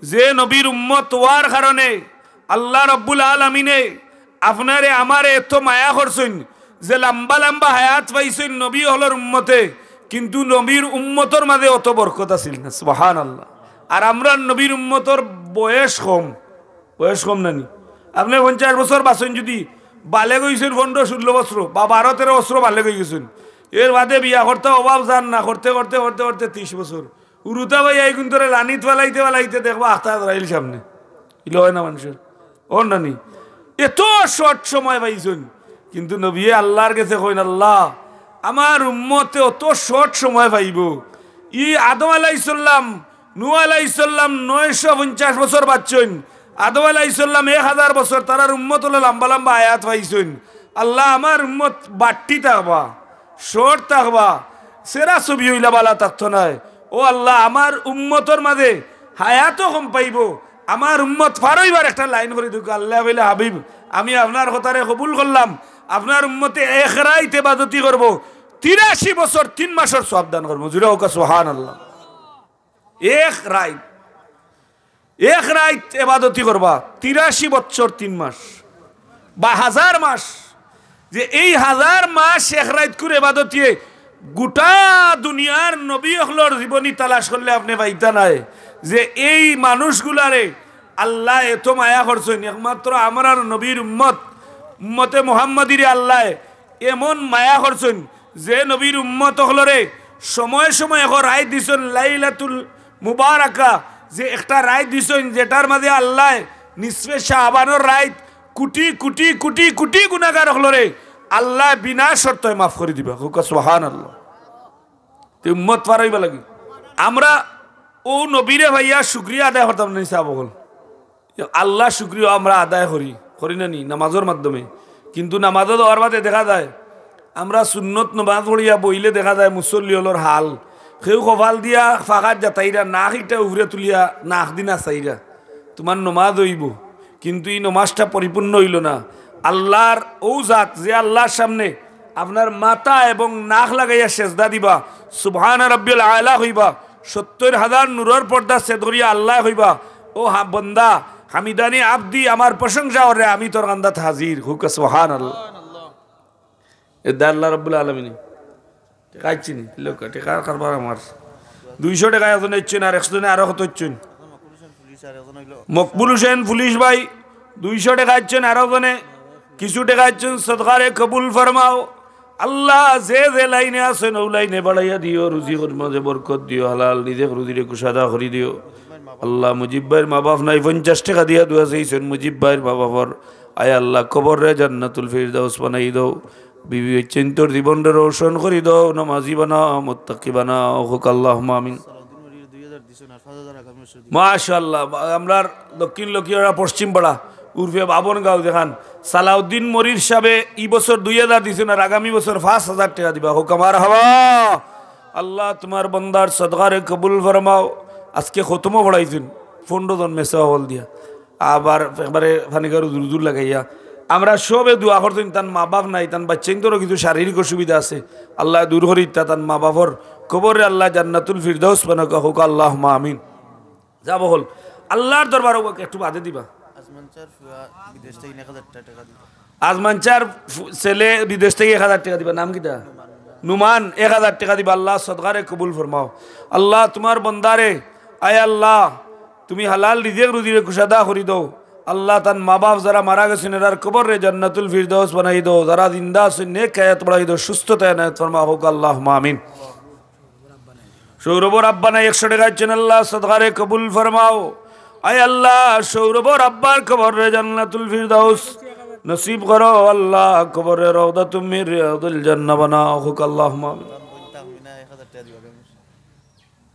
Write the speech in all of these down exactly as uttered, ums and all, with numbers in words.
যে নবীর উম্মত অওয়ার কারণে আল্লাহ রব্বুল আলামিনে আপনারে আমারে এত মায়া করছইন, যে লম্বা লম্বা হায়াত পাইছইন নবী অকলর উম্মতে, কিন্তু নবীর উম্মতর মাঝে অত বরকত আছিল না। সুবহানাল্লাহ। আর আমরার নবীর উম্মতর বয়স কম, বয়স কম নানি? আপনে পঞ্চাশ বছর বাঁচইন যদি, বালেগ অইছইন পনেরো ষোলো বছর বা বারো তেরো বছর বালেগ অইগেছইন, এর বাদে বিয়া করতা অভাব জান না, করতে করতে করতে করতে ত্রিশ বছর। হুরুতা ভাই এই গুন্তরে লানিত ফালাইতে ফালাইতে দেখবা আখতা আজরাইল সামনে। ইলা অয় না মানষর? অয় নানি? এত short সময় পাইছইন, কিন্তু নবিয়ে আল্লার গেছে কইন, "আল্লা, আমার উম্মতে অত short সময় পাইবো।" ই আদম আলাইহিস সালাম, নূহ আলাইহিস সালাম নয়শো পঞ্চাশ বছর বাঁচছইন, আদম আলাইহিস সালাম এক হাজার বছর, তারার উম্মত অকলে লম্বা লম্বা হায়াত পাইছইন। আল্লা, আমার উম্মত বাট্টি থাকবা, short থাকবা, সেরা ছবি অইলা বালা থাকতো নায়। ও আল্লা, আমার উম্মতর মাঝে হায়াতও কম পাইবো, আমার উম্মত পার অইবার একটা লাইন করি দেউক্কা। আল্লায় কইলা, "হাবিব, আমি আপনার কথারে কবুল করলাম, আপনার উম্মতে এক রাইত এবাদতি করবো, তিরাশি বছর তিন মাসর সওয়াব দান করবো।" জুরে কউক্কা সুবহানাল্লাহ। এক রাইত, এক রাইত এবাদতি করবা, তিরাশি বছর তিন মাস বা হাজার মাস, যে এই হাজার মাস এক রাইত করে এবাদতিয়ে গোটা দুনিয়ার নবী অকলর জীবনী তালাশ করলে আপনে পাইতা নায়, যে এই মানুষগুলারে আল্লায় এত মায়া করছইন। একমাত্র আমরার নবীর উম্মত, উম্মতে মুহাম্মাদিরে আল্লায় এমন মায়া করছইন, যে নবীর উম্মত অকলরে সময় সময় এক রাইত দিছইন লাইলাতুল মুবারাকা, যে একটা রাইত দিছইন যেটার মাঝে আল্লায় নিসফে শাবানর রাইত কোটি কোটি কোটি কোটি গুনাগার অকলরে আল্লায় বিনা শর্তে মাফ করি দিবা। কউক্কা সুবহানাল্লাহ। তে উম্মত পার অইবার লাগি আমরা অউ নবীরে পাইয়া শুকরিয়া আদায় করতাম নানি সাব অকল? আল্লার শুকরিয়া আমরা আদায় করি, করি না নি নামাজর মাধ্যমে? কিন্তু নামাজো যাওয়ার বাদে দেখা যায়, আমরা সুন্নত নামাজ পড়িয়া বইলে দেখা যায় মুসল্লি অকলর হাল, কেউ কপাল দিয়া ফাঁকাত যাতাইরা, নাক ইটা উপরে তুলিয়া নাক দি নাচাইরা। তুমার নমাজ অইবো, কিন্তু ই নমাজটা পরিপূর্ণ অইলো না। আল্লার অউ জাত, যে আল্লার সামনে আপনার মাথা এবং নাক লাগাইয়া সেজদা দিবা, সুবহানা রাব্বিয়াল আলা কইবা, সত্তইর হাজার নূরর পর্দা ছেদ করিয়া আল্লায় কইবা, "ও হা-, বন্দা, হামিদানি আবদি, আমার প্রশংসা কররে, আমি তোর কান্দাত হাজির।" কউক্কা সুবহানাল্লাহ। এ দা আল্লাহ রাব্বুল আলামিন। টেকা আইছে নি? লোক, টেকার কারবার আমার। দুইশো টেকা একজনে দিচ্ছেন, আর একজনে আরো কত দিচ্ছেন? মকবুল হোসেন পুলিশ ভাই, দুইশো টেকা দিচ্ছেন, আরো জনে কিছু টেকা দিচ্ছেন, সদকারে কবুল ফরমাও। আল্লাহ, যে যে লাইনে আছেন, অউ লাইনে বাড়াইয়া দিও, রুজি কর্মে বরকত দিও, হালাল রিজিক রুজিরে কুশাদা করি দিও। আল্লাহ, মুজিব ভাইর মা বাপ নাই, পঞ্চাশ টেকা দিয়া দোয়া চাইছেন মুজিব ভাইর মা বাপর। আয় আল্লাহ, কবররে জান্নাতুল ফিরদাউস বানাই দাও। বিবি বাচ্চাইন্তর জীবনরে রোশন করি দাও, নমাজি বানাও, মুত্তাকি বানাও। কউক্কা আল্লাহুম্মা আমিন। মাশাআল্লাহ, আমরার দক্ষিণ লক্ষ্মীপাড়া পশ্চিম পাড়া উরফে বাবনগাঁও যেখান সালাউদ্দিন মরির সাবে ই বছর দুই হাজার দিছইন, আর আগামী বছর পাঁচ হাজার টেকা দিবা। কউক্কা মারহাবা। আল্লাহ, তুমার বন্দার সদকারে কবুল ফরমাও। আজকে খতমও পড়াইছইন, পনেরো জন মেসা অকল দিয়া। আবার একবারে ফানিকার উজুর উজুর লাগাইয়া। আমরা সবে দোয়া করছইন, তান মা বাপ নাই, তান বাচ্চাইন্তরও কিছু শারীরিক অসুবিধা আছে। আল্লায় দূর করি দিতা, তান মা বাপর কবররে আল্লায় জান্নাতুল ফিরদাউস বানাউক্কা, কউক্কা আল্লাহুম্মা আমিন। যাবো অকল। আল্লার দরবারো একটু বাদে দিবা। আজমান চার ফুয়া বিদেশ থাকি এক হাজার টেকা দিবা। আজমান চার ফু-, ছেলে বিদেশ থাকি এক হাজার টেকা দিবা। নাম কিতা? নুমান, এক হাজার টেকা দিবা। আল্লাহ, সদকারে কবুল ফরমাও। আল্লাহ, তুমার বন্দারে, আয় আল্লাহ, তুমি হালাল রিজিক রুজিরে কুশাদা করি দেও। আল্লাহ, তান মা বাপ যারা মারা গেছইন, এরার কবররে জান্নাতুল ফিরদাউস বানাই দেও। যারা জিন্দা আছইন, নেক হায়াত বাড়াই দেও, সুস্থতা এনায়েত ফরমাও, কউক্কা আল্লাহুম্মা আমিন। সৌরভর আব্বা নাই, একশো টেকা দিচ্ছেন, আল্লাহ, সদকারে কবুল ফরমাও। আয় আল্লাহ, সৌরভর আব্বার কবররে জান্নাতুল ফিরদাউস নসিব করো। আল্লাহ, কবররে রাউদাতুম মিন রিয়াদিল জান্নাহ বানাও, কউক্কা আল্লাহুম্মা আমিন।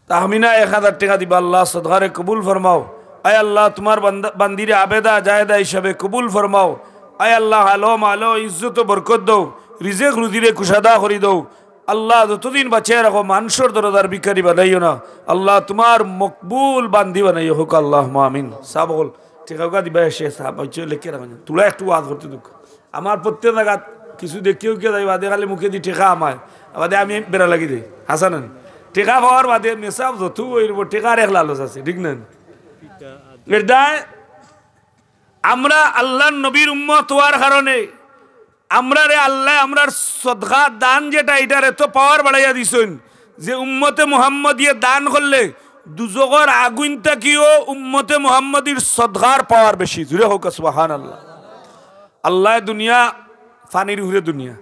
তাহমিনা এক হাজার টেকা দিবা, আল্লাহ, সদকারে কবুল ফরমাও। আয় আল্লাহ, তুমার বান্দা, বান্দিরে আবেদা জায়েদা হিসাবে কবুল ফরমাও। আয় আল্লাহ, হালো মালো ইজ্জত বরকত দেও, রিজিক রুজিরে কুশাদা করি দেও। আল্লাহ, যতদিন বাঁচাইয়া রাখো, মানষর দরজার ভিখারি বানাইও না। আল্লাহ, তুমার মকবুল বান্দি বানাইও, কউক্কা আল্লাহুম্মা আমিন। সাব অকল, টেকা উকা দিবা এসে, সাব অইছে, লেখে রাখো। তুলা একটু ওয়াজ করতে দেউক্কা। আমার প্রত্যেক জাগাত কিছু দেখিও কিয়া যাই, বাদে খালি মুখেদি টেকা আমায়, বাদে আমি বেড়া লাগি দেই। হাছা না নি? টেকা পাওয়ার বাদে মেসাব যত অইবো, টেকার এক লালচ আছে, ঠিক না নি? এর দায় আমরা আল্লাহর নবীর উম্মত হওয়ার কারণে আমরারে আল্লায় আমরার সদকা দান যেটা, এটার এত পাওয়ার বাড়াইয়া দিছইন যে উম্মতে মুহাম্মদিয়ে দান করলে দুজখর আগুইন থাকিও উম্মতে মুহাম্মদীর সদকার পাওয়ার বেশি। জুরে কউক্কা সুবহানাল্লাহ। আল্লায় দুনিয়া ফানির উপরে দুনিয়া।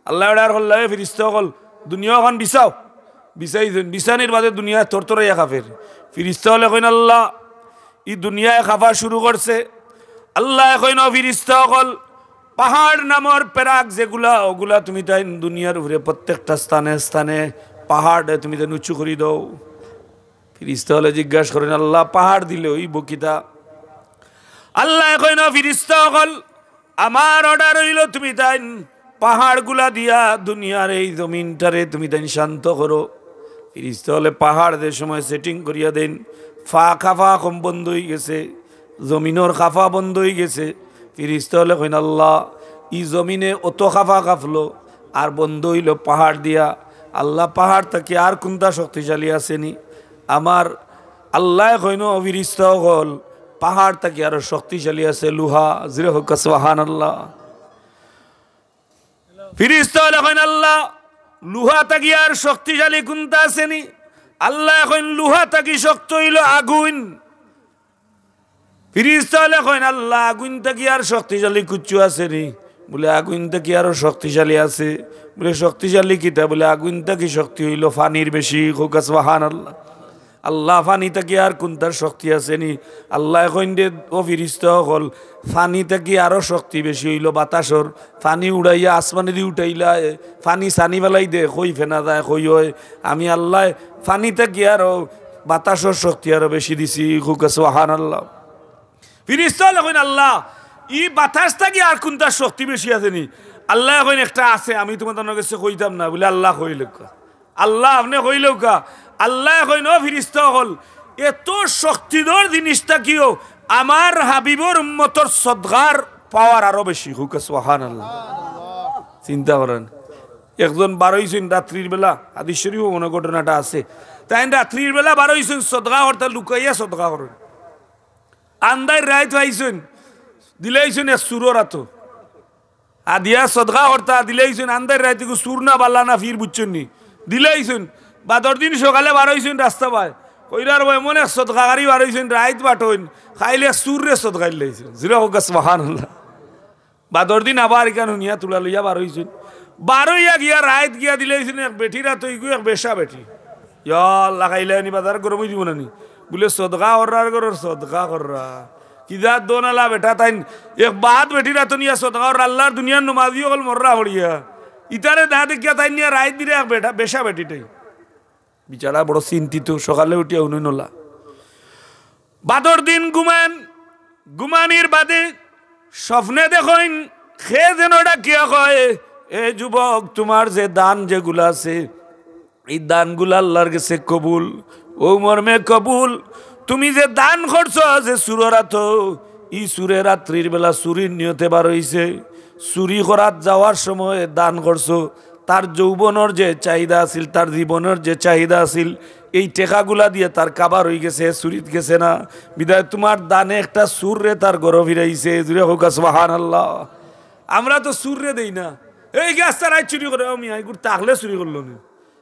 আল্লায় অর্ডার করলা, "এ ফিরিস্তা অকল, দুনিয়া অখান বিছাও।" বিছাইছইন, বিছানির বাদে দুনিয়া তরতরাইয়া কাঁপের। ফিরিস্তা অকলে কইন, "আল্লাহ, ই দুনিয়ায় কাঁপা শুরু করছে।" আল্লায় কইন, "ও ফিরিস্তা অকল, পাহাড় নামর পেরাক যেগুলা, ওগুলা তুমি তাইন দুনিয়ার উপরে প্রত্যেকটা স্থানে স্থানে পাহাড়ে তুমি তাইন উঁচু করি দাও।" ফিরিস্তা অকলে জিজ্ঞাসা করইন, "আল্লাহ, পাহাড় দিলে অইবো কিতা?" আল্লায় কইন, "ও ফিরিস্তা অকল, আমার অর্ডার অইলো তুমি তাইন পাহাড়গুলা দিয়া দুনিয়ার এই জমিনটারে তুমি তাইন শান্ত করো।" ফিরিস্তা অকলে পাহাড় যে সময় সেটিং করিয়া দেইন, ফাঁকা ফাঁক বন্ধ অইগেছে, জমিনর কাঁপা বন্ধ অইগেছে। ফিরিস্তা অকলে কইন, "আল্লাহ, ই জমিনে অত কাঁপা কাঁপলো, আর বন্ধ অইলো পাহাড় দিয়া। আল্লাহ, পাহাড় থাকি আর কুনটা শক্তিশালী আছে নি?" আমার আল্লায় কইন, "ও ফিরিস্তা অকল, পাহাড় থাকি আরো শক্তিশালী আছে লুহা।" জুরে কউক্কা সুবহানাল্লাহ। ফিরিস্তা অকলে কইন, "আল্লাহ, লুহা থাকি আর শক্তিশালী কুনটা আছে নি?" আল্লায় কইন, "লুহা থাকি শক্ত অইলো আগুইন।" ফিরিস্তা অকলে কইন, "আল্লাহ, আগুইন থাকি আর শক্তিশালী কুচ্ছু আছে নি?" বুলে, "আগুইন থাকি আরো শক্তিশালী আছে।" বুলে, "শক্তিশালী কিতা?" বুলে, "আগুইন থাকি শক্তি অইলো ফানির বেশি।" কউক্কা সুবহানাল্লাহ। আল্লাহ, ফানি থাকি আর কুনটার শক্তি আছে নি? আল্লায় কইন দে, "ও ফিরিস্তা অকল, ফানি থাকি আরো শক্তি বেশি অইলো বাতাসর। ফানি উড়াইয়া আসমানেদি উঠাইলা, ফানি ছানি ফালাই দে, কই ফেনা যায়, কই অয়। আমি আল্লায় ফানি থাকি আরো বাতাসর শক্তি আরো বেশি দিছি।" কউক্কা সুবহানাল্লাহ। ফিরিস্তা অকলে কইন, "আল্লাহ, ই বাতাস থাকি আর কুনটার শক্তি বেশি আছে নি?" আল্লায় কইন, "একটা আছে, আমি তুমার তান গেছে কইতাম না।" বুলে, "আল্লাহ, কইলাউক্কা।" "আল্লাহ, আপনে কইলাউক্কা।" আল্লায় কইন, "ও ফিরিস্তা অকল, এত শক্তিধর জিনিস থাকিও আমার হাবিবর উম্মতর সদকার পাওয়ার আরো বেশি।" কউক্কা সুবহানাল্লাহ। চিন্তা করইন, একজন বারইছইন রাত্রির বেলা, হাদিস শরীফো মনে অয় ঘটনাটা আছে, তাইন রাত্রির বেলা বারইছইন সদকা করতা, লুকাইয়া সদকা করইন। আন্দাইর রাইত পাইছইন, দিলাইছইন এক চুরর আতো। আদিয়া সদকা করতা, দিলাইছইন, আন্দাইর রাইত ইগু চুর না বালা না ফির বুঝছইন নি, দিলাইছইন। বাদর দিন সকালে বারইছইন রাস্তা বায়, কইরার বায় এমন এক সদকাকারী বারইছইন, রাইত বাটইন, খাইলে এক চুররে সদকাইল লাইছইন। জুরে কউক্কা সুবহানাল্লাহ। বাদর দিন আবার ইখান হুনিয়া তুলা লইয়া বারইছইন। বারইয়া গিয়া রাইত গিয়া দিলাইছইন এক বেটির আতো, ইগু এক বেশ্যা বেটি। ইয়া আল্লাহ, খাইলায়নি বাজার গরম অইযিবো না নি? বুলে, "সদকা কররার ঘরর সদকা কররা।" কি জাত দোনালা বেটা তাইন, এক বাদ বেটির আতো নিয়া সদকা কররা, আল্লাহর দুনিয়ার নমাজি অকল মররা পড়িয়া। ইতারে না দেখিয়া তাইন নিয়া রাইত দিরা এক বেটা, বেশ্যা বেটিটাই। বিচারা বড় চিন্তিত, সকালে উঠিয়া হুনইন অলা। বাদর দিন ঘুমান, ঘুমানির বাদে স্বপ্নে দেখইন, কে যেন ডাকিয়া কয়, "এ যুবক, তুমার যে দান যেগুলা আছে, ই দানগুলা আল্লাহর গেছে কবুল।" ও মর্মে কবুল, তুমি যে দান করছো যে চুরর আতো, ই চুরে রাত্রির বেলা চুরির নিয়তে বারইছে, চুরি করাত যাওয়ার সময় দান করছো, তার যৌবনর যে চাহিদা আছিল, তার জীবনর যে চাহিদা আছিল, এই টেকাগুলা দিয়া তার কাবার অইগেছে, চুরিত গেছে না। বিদায় তুমার দানে একটা চুররে তার ঘরো ফিরাইছে। জুরে কউক্কা সুবহানাল্লাহ। আমরা তো চুররে দেই না। এই গাছ তারাই চুরি করে, "ও মিয়া, ইগুর তাকলে চুরি করলো নি।"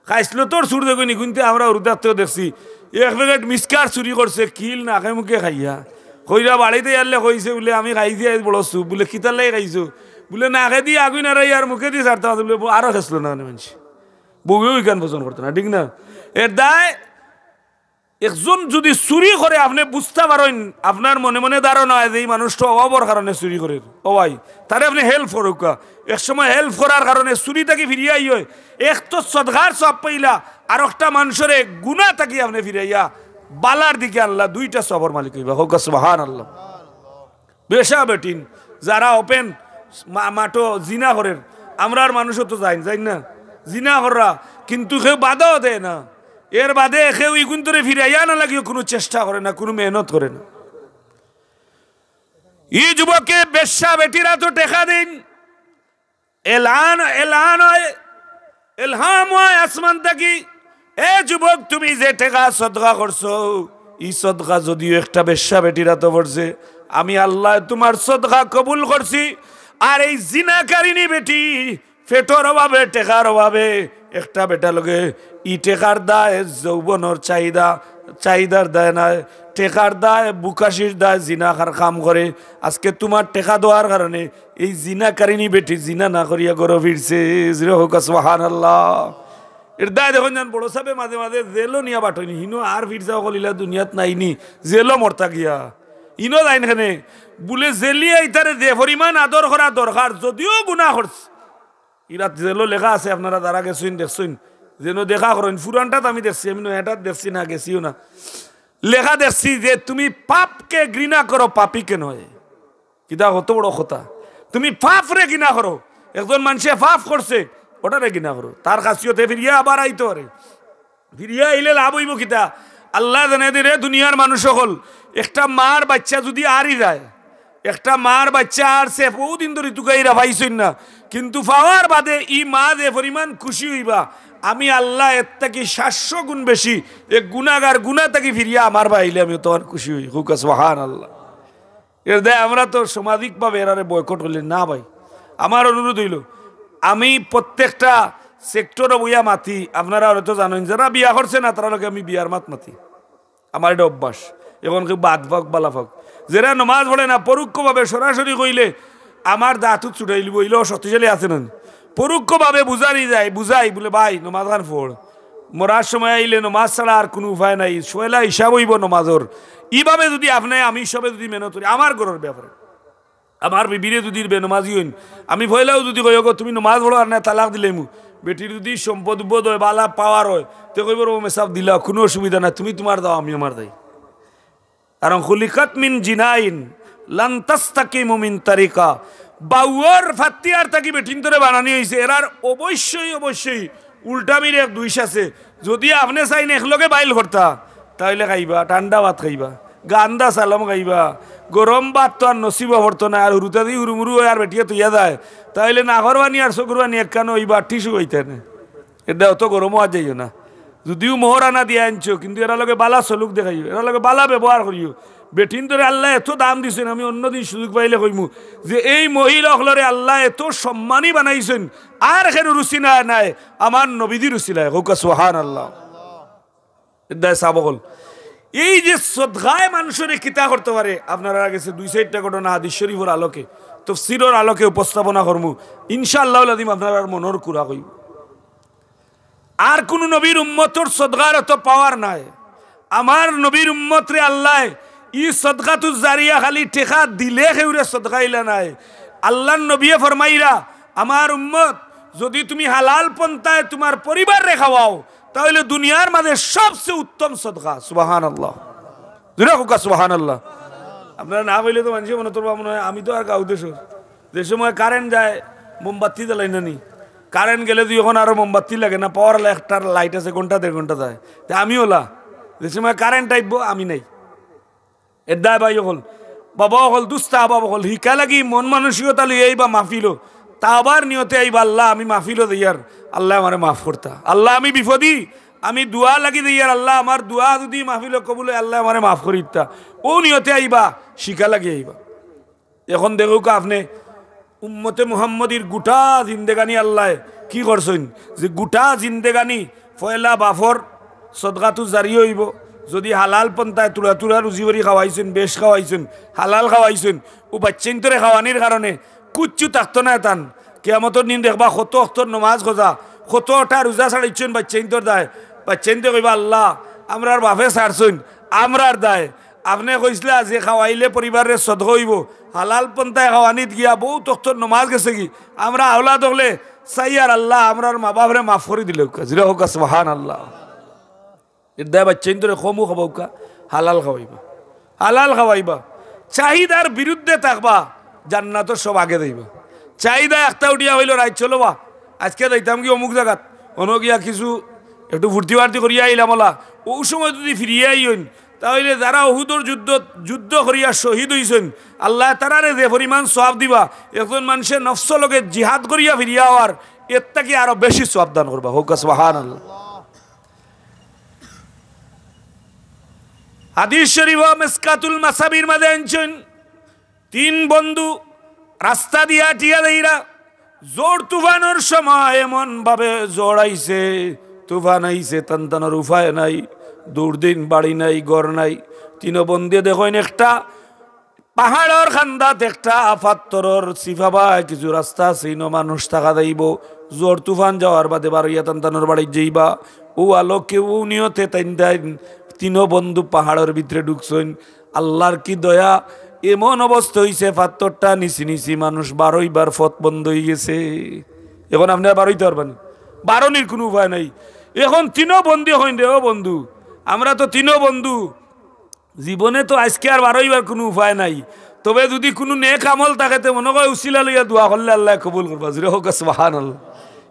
খাইছলতর চুর দেখইন নি, কিন্তু আমরা হুরু থাকতেও দেখছি, এক প্যাকেট মিসকার চুরি করছে, কিল নাকে মুখে খাইয়া। কইরা বাড়িত আইলে কইছে বুলে, "আমি খাইছি আইজ বড় চুপ।" বুলে, "কিতার লাগি খাইছো?" বুলে, "নাকেদি আগুইন আরাইয়া আর মুখেদি ছাড়তাম আছে।" বুলে, "আরো খেছলো না মানে মানষে।" বউয়েও ইখান পছন্দ করতো না, ঠিক না? এর দায় একজন যুদি চুরি করে, আপনে বুঝতা পারইন, আপনার মনে মনে ধারণা অয় যে ই মানুষটা অভাবর কারণে চুরি করের। ও ভাই, তারে আপনে help করউক্কা। এক সময় help করার কারণে চুরি থাকি ফিরিয়া আইয়া এক তো সদকার সওয়াব পাইলা, আর একটা মানষরে গুনা থাকি আপনে ফিরাইয়া বালার দিকে আনলা, দুইটা সওয়াবর মালিক অইবা। কউক্কা সুবহানাল্লাহ। বেশ্যা বেটিন, যারা open মা-, মাঠো জিনা করের, আমরার মানুষও তো যাইন, যাইন না? জিনা কররা, কিন্তু কেউ বাধাও দেয় না। এর বাদে কেউ ইগুন্তরে ফিরাইয়া আনা লাগিও কুনু চেষ্টা করে না, কুনু মেহনত করে না। ই যুবকে বেশ্যা বেটির আতো টেকা দেইন, এলান, এলান অয়, এলহাম অয় আসমান থাকি, "এ যুবক, তুমি যে টেকা সদকা করছো, ই সদকা যদিও একটা বেশ্যা বেটির আতো পড়ছে, আমি আল্লায় তুমার সদকা কবুল করছি। আর এই জিনাকারিনী বেটি পেটর অভাবে, টেকার অভাবে, একটা বেটার লগে ই টেকার দায়, যৌবনর চাহিদা, চাহিদার দায় নায়, টেকার দায়, বুকাশির দায় জিনাকার কাম করে। আজকে তুমার টেকা দেওয়ার কারণে এই জিনাকারিনী বেটি জিনা না করিয়া ঘরো ফিরছে। জোরে কউক্কা সুবহানাল্লাহ। এর দায় দেখইন যান বড় সাবে মাঝে মাঝে জেলও নিয়া বাটইন, হিনো আর ফিরছা অকল ইলা দুনিয়াত নাইনি, জেলও মরতা গিয়া। ইনো যাইন কেনে? বুলে জেলিয়ে ইতারে যে পরিমাণ আদর করা দরকার, যদিও গুনা করছে। ইরাত জেলও লেখা আছে, আপনারা যারা গেছইন দেখছইন, যেন দেখা করইন। পুরানটাত আমি দেখছি, আমি নয়াটাত দেখছি না, গেছিও না। লেখা দেখছি যে তুমি পাপকে ঘৃণা করো, পাপীকে নয়। কিতা কত বড় কথা! তুমি পাপরে ঘৃণা করো। একজন মানষে পাপ করছে, ওটারে ঘৃণা করো। তার খাসিয়তে ফিরিয়া আবার আইতো পারে। ফিরিয়া আইলে লাভ অইবো কিতা? আল্লায় জানাই দে, রে দুনিয়ার মানুষ অকল, একটা মার বাইচ্চা যুদি আরি যায়, একটা মার বাইচ্চা আরছে, বউদিন ধরি তুকাইরা পাইছইন না, কিন্তু পাওয়ার বাদে ই মা যে পরিমাণ খুশি অইবা, আমি আল্লায় এর থাকি সাতশো গুণ বেশি এক গুনাগার গুনা থাকি ফিরিয়া আমার বায় আইলে আমি অতখান খুশি অই। কউক্কা সুবহানাল্লাহ। এর দায় আমরা তো সামাজিকভাবে এরারে বয়কট করলে না ভাই। আমার অনুরোধ অইলো, আমি প্রত্যেকটা সেক্টরো বইয়া মাতি, আপনারা হয়তো জানইন, যারা বিয়া করছে না, তারার লগে আমি বিয়ার মাত মাতি। আমার এটা অভ্যাস। এখন কেউ বাদ পাক, বালা পাক, যেরা নমাজ পড়ে না, পরোক্ষভাবে সরাসরি কইলে আমার দাঁতও ছুটাইলিবো, ইলেও শক্তিশালী আছে না। পরোক্ষভাবে বুঝানি যায়, বুঝাই, বুলে, "ভাই, নমাজ খান পড়, মরার সময় আইলে নমাজ ছাড়া আর কুনু উপায় নাই, পয়লা হিসাব অইবো নমাজর।" ইভাবে যুদি আপনে আমি সবে যুদি মেহনত করি, আমার ঘরর ব্যাপারে, আমার বিবিরে যুদি বেনমাজি অইন, আমি পয়লাউ যুদি কই, "ওগো, তুমি নমাজ পড়ো আর না, তালাক দিলাইমু।" বেটির যুদি সম্পদ উপদ অয়, বালা পাওয়ার অয়, তে কইবো, "ও মেসাব দিলা, কুনু অসুবিধা নাই, তুমি তুমার যাও, আমি আমার যাই।" কারণ খুলিকাত মিন জিনাইন, লান তাস্তাকিমু মিন তারিকা। বাউর ফাত্তিয়ার থাকি বেটিন্তরে বানানি অইছে, এরার অবশ্যই, অবশ্যই উল্টা মির এক দুইশ আছে। যুদি আপনে চাইন একলগে বাইল করতা, তাইলে খাইবা, ঠান্ডা ভাত খাইবা, গান্দা সালম খাইবা, গরম ভাত তো আর নসিব অইতো না। আর হুরুতা দি হুরুমুরু অয় আর বেটিয়ে থইয়া যায়, তাইলে নাকর পানি আর চকুর পানি একখানো অইবা, টিস্যু অইতা না। এটা অত গরমও আর যাইও না। যুদিও মোহরানা দিয়া আনছো, কিন্তু এরার লগে বালা সলুক দেখাইও, এরার লগে বালা ব্যবহার করিও। বেটিন্তরে আল্লায় এত দাম দিছইন, আমি অন্যদিন সুযোগ পাইলে কইমু যে এই মহিলা অকলরে আল্লায় এত সম্মানী বানাইছইন, আর কেউর উছিলায় নায়, আমার নবীজির উছিলায়। কউক্কা সুবহানাল্লাহ। এর দায় সাব অকল। এই যে সদকায় মানষরে কিতা করতে পারে, আপনারার গেছে দুই চাইরটা ঘটনা হাদিস শরীফর আলোকে, তফসিরর আলোকে উপস্থাপনা করমু। ইনশাআল্লাহুল আযীম আপনারার মনর কুরা অইবো। আর কুনু নবীর উম্মতর সদকার অত পাওয়ার নাই। আমার নবীর উম্মতরে আল্লায় ই সদকাতুজ জারিয়া খালি টেকা দিলে কেউরে সদকা ইলা নায়। আল্লার নবিয়ে ফরমাইরা, "আমার উম্মত, যুদি তুমি হালাল পন্থায় তুমার পরিবাররে খাওয়াও, তাইলে দুনিয়ার মাঝে সবচে উত্তম সদকা।" সুবহানাল্লাহ। জোরে কউক্কা সুবহানাল্লাহ। আপনারা না কইলে তো মানষে মনে করবা মনে অয় আমি তো আর গাউ দেশর। যে সময় কারেন্ট যায়, মোমবাতি জ্বালাই না নি? কারেন্ট গেলে দুই অখন আরো মোমবাতি লাগে না, পাওয়ার আলা একটা লাইট আছে, ঘন্টা দেড় ঘন্টা যায়। তে আমি অলা, যে সময় কারেন্ট আইবো, আমি নাই। এর দায় ভাই অকল, বাবা অকল, দুস্ত আহবাব অকল, হিকা লাগি মন মানসিকতা লইয়া আইবা মাহফিলো, তাওবার নিয়তে আইবা, "আল্লাহ, আমি মাহফিলো যাইয়ার, আল্লায় আমারে মাফ করতা। আল্লাহ, আমি বিপদি, আমি দোয়া লাগি যাইয়ার, আল্লাহ, আমার দোয়া যুদি মাহফিলো কবুল অয়, আল্লায় আমারে মাফ করি দিতা।" অউ নিয়তে আইবা, হিকা লাগি আইবা। অখন দেখউক্কা আপনে, উম্মতে মুহাম্মদীর গুটা জিন্দেগানি আল্লায় কি করছইন, যে গুটা জিন্দেগানি পয়লা বাফর সদকাতু জারি অইবো। যুদি হালাল পন্থায় তুড়া তুড়া রুজি করি খাওয়াইছইন, বেশ খাওয়াইছইন, হালাল খাওয়াইছইন, অউ বাইচ্চাইন্তরে খাওয়ানির কারণে কুচ্ছু থাকতো নায় তান। কিয়ামতর দিন দেখবা কত অক্তর নমাজ কাজা, কতটা রুজা ছাড়াইছইন বাইচ্চাইন্তর দায়। বাইচ্চাইন্তে কইবা, "আল্লাহ, আমরার বাফে ছাড়ছইন, আমরার দায়।" আপনে কইছলা যে খাওয়াইলে পরিবাররে সদকা অইবো, হালাল পন্থায় খাওয়ানিত গিয়া বউত অক্তর নমাজ গেছেগি। আমরা আওলাদ অকলে চাইয়ার আল্লাহ আমরার মা বাফরে মাফ করি দিলাউক্কা। জোরে কউক্কা সুবহানাল্লাহ। এর দায় বাইচ্চাইন্তরে কমউ খাওয়াউক্কা, হালাল খাওয়াইবা, হালাল খাওয়াইবা। চাহিদার বিরুদ্ধে থাকবা, জান্নাতর সব আগে যাইবা। চাহিদা একটা উঠিয়া অইলো, "রাইত চলো বা, আইজকে যাইতামগি অমুক জাগাত, অনো গিয়া কিছু একটু ফুর্তি ফার্তি করিয়া আইলাম অলা।" অউ সময় যুদি ফিরিয়া আইন, তাইলে যারা উহুদর যুদ্ধ, যুদ্ধ করিয়া শহীদ অইছইন, আল্লায় তারারে যে পরিমাণ সওয়াব দিবা, একজন মানষে নফসর লগে জিহাদ করিয়া ফিরিয়া আওয়ার, এর থাকি আরো বেশি সওয়াব দান করবা। কউক্কা সুবহানাল্লাহ। হাদিস শরীফ মিসকাতুল মাসাবির মাঝে আনছইন, তিন বন্ধু রাস্তা দিয়া আটিয়া যাইরা, ঝড় তুফানর সময় এমন ভাবে ঝড় আইছে, তুফান আইছে, তান তানর উপায় নাই, দুর্দিন বাড়ি নাই, ঘর নাই। তিনো বন্ধুয়ে দেখইন একটা পাহাড়র কান্দাত একটা পাত্থরর চিপাবায় কিছু রাস্তা আছে, ইনো মানুষ থাকা যাইবো, ঝড় তুফান যাওয়ার বাদে বারইয়া তান তানর বাড়িত যাইবা। অউ আলোকে অউ নিয়তে তাইন তাইন তিনো বন্ধু পাহাড়র ভিতরে ঢুকছইন। আল্লার কি দয়া, এমন অবস্থা অইছে, পাত্থরটা নিছি নিছি মানুষ বারইবার পথ বন্ধ অইগেছে। এখন আপনে আর বারইতা পারবা নি, বারনির কুনু উপায় নাই। এখন তিনো বন্ধুয়ে কইন রে, "ও বন্ধু, আমরা তো তিনো বন্ধু, জীবনে তো আইজকে আর বারইবার কুনু উপায় নাই, তবে যুদি কুনু নেক আমল থাকে তে মনো কয় উছিলা লইয়া দোয়া করলে আল্লায় কবুল করবা।" জোরে কউক্কা সুবহানাল্লাহ।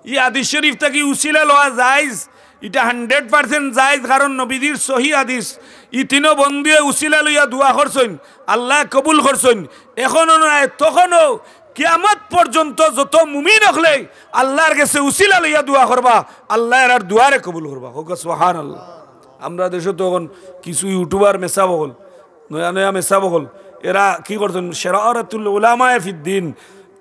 ই হাদিস শরীফ থাকি উছিলা লওয়া জায়েজ, ইটা hundred percent জায়েজ, কারণ নবীজির সহি হাদিস। ই তিনো বন্ধুয়ে উছিলা লইয়া দোয়া করছইন, আল্লায় কবুল করছইন। এখনো নায়, তখনো, কিয়ামত পর্যন্ত যত মুমিন অকলে আল্লার গেছে উছিলা লইয়া দোয়া করবা, আল্লায় এরার দোয়ারে কবুল করবা। কউক্কা সুবহানাল্লাহ। আমরা দেশো তো এখন কিছু YouTuber মেসাব অকল, নয়া নয়া মেসাব অকল, এরা কি করছইন, শারারাতুল উলামায়ে ফিদ্দিন,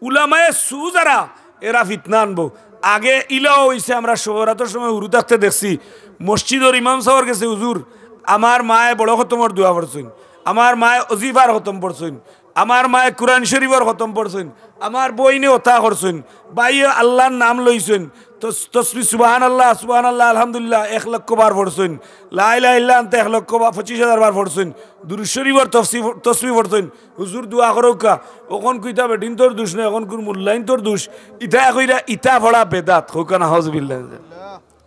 উলামায়ে সু যারা, এরা ফিতনা আনবো। আগে ইলাও অইছে, আমরা শবে বরাতর সময় হুরু থাকতে দেখছি, মসজিদর ইমাম সাবর গেছে, "হুজুর, আমার মায়ে বড় খতমর দোয়া পড়ছইন, আমার মায়ে অজিফার খতম পড়ছইন, আমার মায়ে কুরআন শরীফর খতম পড়ছইন, আমার বইনে অতা করছইন, ভাইয়ে আল্লার নাম লইছইন, তস-, তসবি সুবহানাল্লাহ, সুবহানাল্লাহ, আলহামদুলিল্লাহ এক লক্ষ বার পড়ছইন, লা ইলাহা ইল্লা আনতা এক লক্ষ বা-, পঁচিশ হাজার বার পড়ছইন, দুরূদ শরীফর তসবি, তসবি পড়ছইন, হুজুর দোয়া করউক্কা।" অখন কইতা বেটিন্তর দোষ নায়, অখন কুন মুল্লাইন্তর দোষ, ইতা কইরা ইতা পড়া বেদাত, কউক্কা নাউজুবিল্লাহ।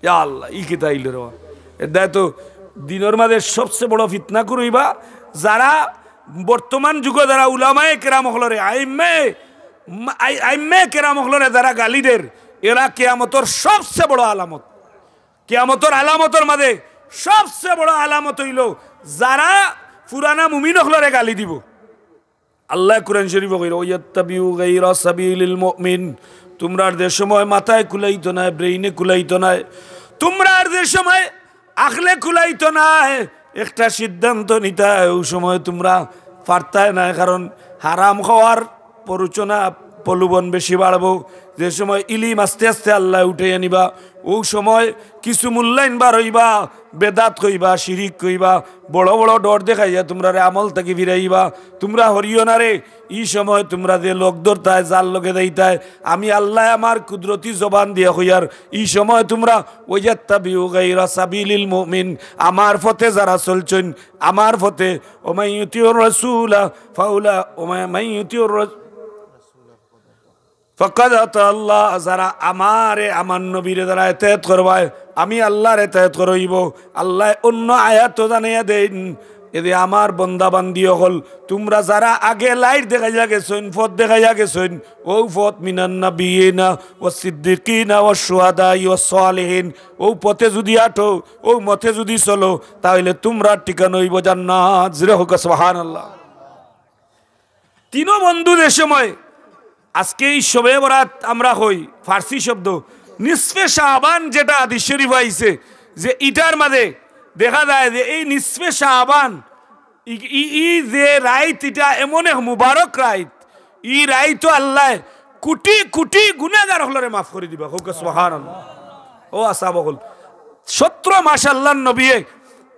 ইয়া আল্লাহ, ই কিতা আইলো রে বা? এর দায় তো দিনর মাঝে সবচে বড় ফিতনা করইবা, যারা বর্তমান যুগো যারা উলামায়ে কেরাম অকলরে, আইম্মায়ে, আই-, আইম্মায়ে কেরাম অকলরে যারা গালি দের, এরা কিয়ামতর সবচে বড় আলামত। কিয়ামতর আলামতর মাঝে সবচে বড় আলামত অইলো যারা পুরানা মুমিন অকলরে গালি দিবো। আল্লায় কুরআন শরীফো কইরা, "ওয়াত্তাবিউ গায়রা সাবিলিল মুমিন।" তুমরার যে সময় মাথায় কুলাইতো নায়, ব্রেইনে কুলাইতো নায়, তুমরার যে সময় আখলে কুলাইতো নায়, একটা সিদ্ধান্ত নিতায়, অউ সময় তুমরা পারতায় নায়, কারণ হারাম খাওয়ার প্ররোচনা, প্রলোভন বেশি বাড়বো। যে সময় ইলিম আস্তে আস্তে আল্লায় উঠাইয়া নিবা, অউ সময় কিছু মুল্লাইন বারইবা, বেদাত কইবা, শিরিক কইবা, বড় বড় ডর দেখাইয়া তুমরারে আমল থাকি ফিরাইবা। তুমরা হরিও না রে, ই সময় তুমরা যে লগ ধরতায়, যার লগে যাইতায়, আমি আল্লায় আমার কুদরতি জবান দিয়া কইয়ার, ই সময় তুমরা ওয়াত্তাবিউ গায়রা সাবিলিল মুমিন, আমার পথে যারা চলছইন, আমার পথে, ওমান ইউতিউর রাসূলা ফাউলা, ওমান, মান ইউতিউর রাস-, ফাকাদ আতা আল্লাহ, যারা আমারে, আমার নবীরে যারা এতায়াত করবায়, আমি আল্লার এতায়াত করইবো। আল্লায় অন্য আয়াতো জানাইয়া দেইন, এ যে আমার বন্দা বান্দি অকল, তুমরা যারা আগে লাইট দেখাইয়া গেছইন, পথ দেখাইয়া গেছইন, অউ পথ মিনান নাবিয়িনা ওয়াস সিদ্দিকিনা ওয়াস শুহাদাই ওয়াস সালিহিন, অউ পথে যুদি আটো, অউ মতে যুদি চলো, তা অইলে তুমরার ঠিকানা অইবো জান্নাত। জোরে কউক্কা সুবহানাল্লাহ। তিনো বন্ধু যে সময়, আজকে ই শবে বরাত আমরা কই, ফার্সি শব্দ, নিসফে শাবান যেটা হাদিস শরীফো আইছে, যে ইটার মাঝে দেখা যায় যে এই নিসফে শাবান, ই, ই, ই যে রাইত, ইটা এমন এক মুবারক রাইত, ই রাইতো আল্লায় কুটি কুটি গুনাগার অকলরে মাফ করি দিবা। কউক্কা সুবহানাল্লাহ। ও আসাব অকল, সতেরো মাস আল্লার নবীয়ে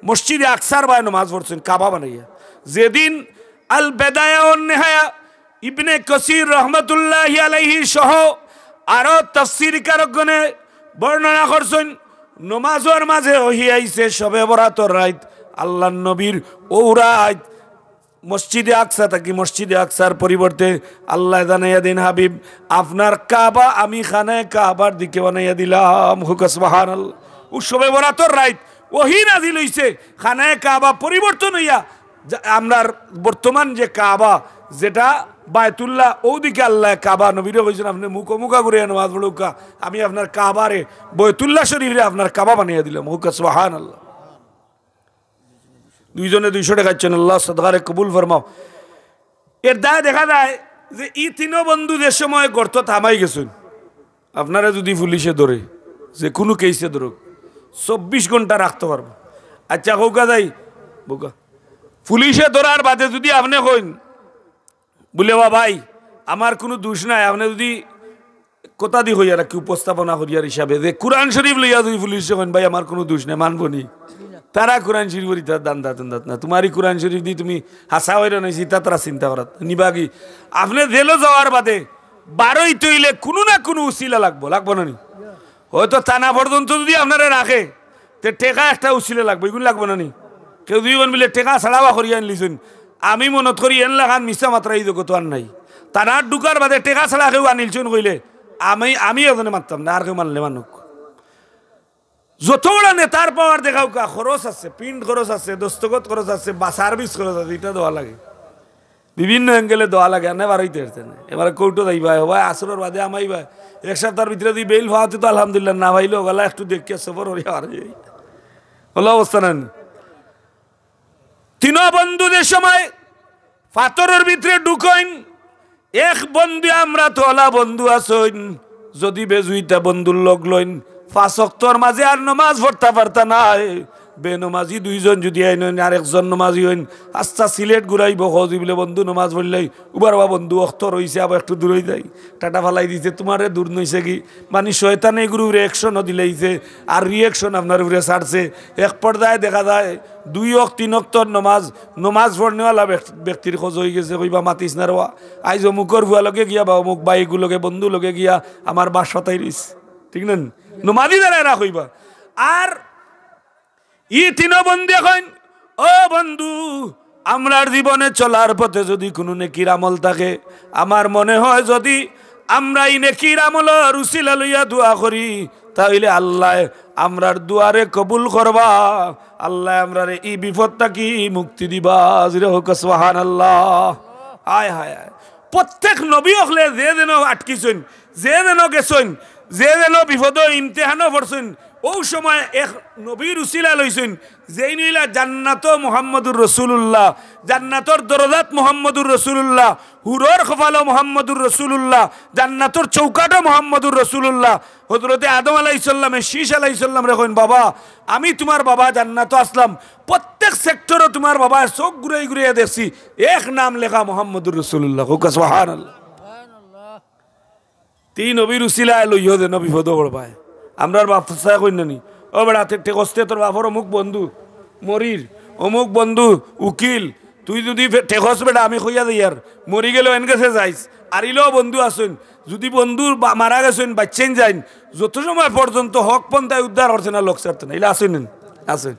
মসজিদে আকসার বায় নমাজ পড়ছইন, কাবা বানাইয়া। যেদিন আল বেদায়া ওয়ান নেহায়া, ইবনে কসির রহমতুল্লাহি আলাইহি সহ আরো তাফসীরকারকগণে বর্ণনা করছইন, নমাজর মাঝে ওহি আইছে শবে বরাতর রাইত, আল্লার নবীর অউ রাইত মসজিদে আকসা থাকি মসজিদে আকসার পরিবর্তে আল্লায় জানাইয়া দেইন, হাবিব, আপনার কাবা আমি খানায়ে কাবার দিকে বানাইয়া দিলাম। কউক্কা সুবহানাল্লাহ। অউ শবে বরাতর রাইত ওহি নাজিল অইছে, খানায়ে কাবা পরিবর্তন অইয়া যা-, আমরার বর্তমান যে কাবা, যেটা বায়তুল্লাহ, অউ দিকে আল্লায় কাবা, নবীরে কইছইন, "আপনে মুখোমুখা করে নমাজ পড়উক্কা, আমি আপনার কাবারে, বয়তুল্লাহ শরীফরে আপনার কাবা বানাইয়া দিলাম।" কউক্কা সুবহানাল্লাহ। দুইজনে দুইশো টেকা দিছইন, আল্লাহ সদকারে কবুল ফরমাও। এর দায় দেখা যায় যে ই তিনো বন্ধু যে সময় গর্তত হামাই গেছইন, আপনারে যুদি পুলিশে ধরে, যে কুনু কেসে ধরউক, চব্বিশ ঘন্টা রাখতো পারবো। আচ্ছা, কউক্কা যাই, বউক্কা। পুলিশে ধরার বাদে যুদি আপনে কইন, বুলে, "বা ভাই, আমার কুনু দুষ নাই," আপনে যুদি কথা দি কইয়া রাখি, উপস্থাপনা করিয়ার হিসাবে, যে কুরআন শরীফ লইয়া যুদি পুলিশে কইন, "ভাই, আমার কুনু দুষ নাই," মানবো নি? তারা কুরআন শরীফর ইতা দান্দা তুন্দাত না, তুমার ই কুরআন শরীফ দি তুমি হাছা অইরা নাইছি, ইতা তারা চিন্তা করাত নিবাগি। আপনে জেলো যাওয়ার বাদে বারইতে অইলে কুনু না কুনু উছিলা লাগবো, লাগবো না নি? হয়তো থানা পর্যন্ত যুদি আপনারে রাখে, তে টেকা একটা উছিলা লাগবো, ইগুন লাগবো না নি? কেউ যুদি কইন বুলে, "টেকা ছাড়া বা করিয়া আনলিছইন," আমি মনত করি এন লাখান মিছা মাতরা ই জগতো আর নাই। থানাত ঢুকার বাদে টেকা ছাড়া কেউ আনিলছইন কইলে আমি, আমি একজনে মাততাম না, আর কেউ মানলে মানুক। যত বড় নেতার পাওয়ার দেখাউক্কা, খরচ আছে, প্রিন্ট খরচ আছে, দস্তখত খরচ আছে, বা সার্ভিস খরচ আছে, ইটা দেওয়া লাগে। বিভিন্ন অ্যাঙ্গেলে দেওয়া লাগে, আনে বারইতে পারছে না। এবারে কোর্টো যাইবা, হবায় আসরর বাদে হামাইবা। এক সপ্তাহর ভিতরে যুদি বেইল পাওয়াতে তো আলহামদুলিল্লাহ, না পাইলেও গলা একটু দেখিয়া সফর করিয়া বার অই যাই। অলা অবস্থা না নি? তিনো বন্ধু যে সময় পাথরর ভিতরে ঢুকইন, এক বন্ধু, আমরা তো অলা বন্ধু আছইন, যুদি বেজুইতা বন্ধুর লগ লইন, পাঁচ অক্তর মাঝে আর নমাজ পড়তা পারতা নায়। বেনমাজি দুইজন যুদি আইন অইন, আর একজন নমাজি অইন, আস্তা সিলেট ঘুরাইবো, কও যে বুলে, "বন্ধু নমাজ পড়লাই।" "উবা রে বা বন্ধু, অক্ত রইছে, আবার একটু দূরই যাই।" টাটা ফালাই দিছে, তুমারে দূর নইছে কি? মানে শয়তানে এগুর উপরে অ্যাকশনও দিলাইছে, আর রিঅ্যাকশন আপনার উপরে ছাড়ছে। এক পর্যায়ে দেখা যায় দুই অক্ত, তিন অক্তর নমাজ, নমাজ পড়নেওয়ালা ব্যক্ত-, ব্যক্তির খোঁজ অইগেছে, কইবা, "মাতিস না রে বা, আইজ অমুকর ফুয়া লগে গিয়া বা অমুক ভাইগু লগে, বন্ধু লগে গিয়া আমার বাস ফাতাই রইছে।" ঠিক না নি? নমাজি যারা এরা কইবা। আর ই তিনো বন্ধু কইন, "ও বন্ধু, আমরার জীবনে চলার পথে যুদি কুনু নেকির আমল থাকে, আমার মনে হয় যুদি আমরা ই নেকির আমলর উছিলা লইয়া দোয়া করি, তা অইলে আল্লায় আমরার দোয়ারে কবুল করবা, আল্লায় আমরারে ই বিপদ থাকি মুক্তি দিবা।" জুরে কউক্কা সুবহানাল্লাহ। হায়, হায়, হায়। প্রত্যেক নবী অকলে যে যেন আটকিছইন, যে যেন গেছইন, যে যেন বিপদো ইমতেহানো পড়ছইন, অউ সময় এক নবীর উছিলা লইছইন, যেইন অইলা জান্নাতো মুহাম্মদুর রাসূলুল্লাহ, জান্নাতর দরজাত মুহাম্মদুর রাসূলুল্লাহ, হুরর কপালো মুহাম্মদুর রাসূলুল্লাহ, জান্নাতর চৌকাটো মুহাম্মদুর রাসূলুল্লাহ। হযরতে আদম আলাইহিস সালামে শীশ আলাইহিস সালামরে কইন, "বাবা, আমি তুমার বাবা জান্নাতো আছলাম, প্রত্যেক সেক্টরো তুমার বাবার চউখ ঘুরাই ঘুরাইয়া দেখছি, এক নাম লেখা মুহাম্মদুর রাসূলুল্লাহ।" কউক্কা সুবহানাল্লাহ। তে ই নবীর উছিলায় লইও যেন বিপদো পড়বায়। আমরার বাপ চাচায় কইন না নি, "ও বেটা, তে ঠেকস তে, তোর বাপর অমুক বন্ধু মরির, অমুক বন্ধু উকিল, তুই যুদি ফে-, ঠেকস বেটা, আমি কইয়া দেই আর, মরি গেলেও এন গেছে যাইস, আরিলেও বন্ধু আছইন, যুদি বন্ধু বা-, মারা গেছইন, বাইচ্চাইন যাইন, যত সময় পর্যন্ত হক পন্থায় উদ্ধার করছে না, লোক ছাড়তে না।" ইলা আছইন না নি? আছইন।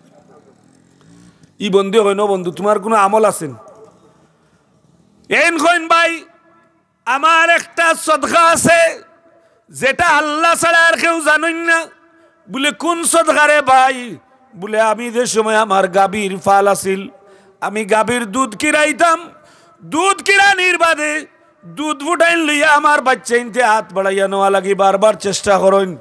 ই বন্ধু কইন, "ও বন্ধু, তুমার কুনু আমল আছে নি?" এইন কইন, "ভাই, আমার একটা সদকা আছে, যেটা আল্লাহ ছাড়া আর কেউ জানইন না।" বুলে, "কুন সদকা রে ভাই?" বুলে, "আমি যে সময় আমার গাভীর পাল আছিল, আমি গাভীর দুধ কিরাইতাম, দুধ কিরানির বাদে দুধ ফুটাইন লইয়া আমার বাইচ্চাইন্তে আত বাড়াইয়া নেওয়া লাগি বারবার চেষ্টা করইন।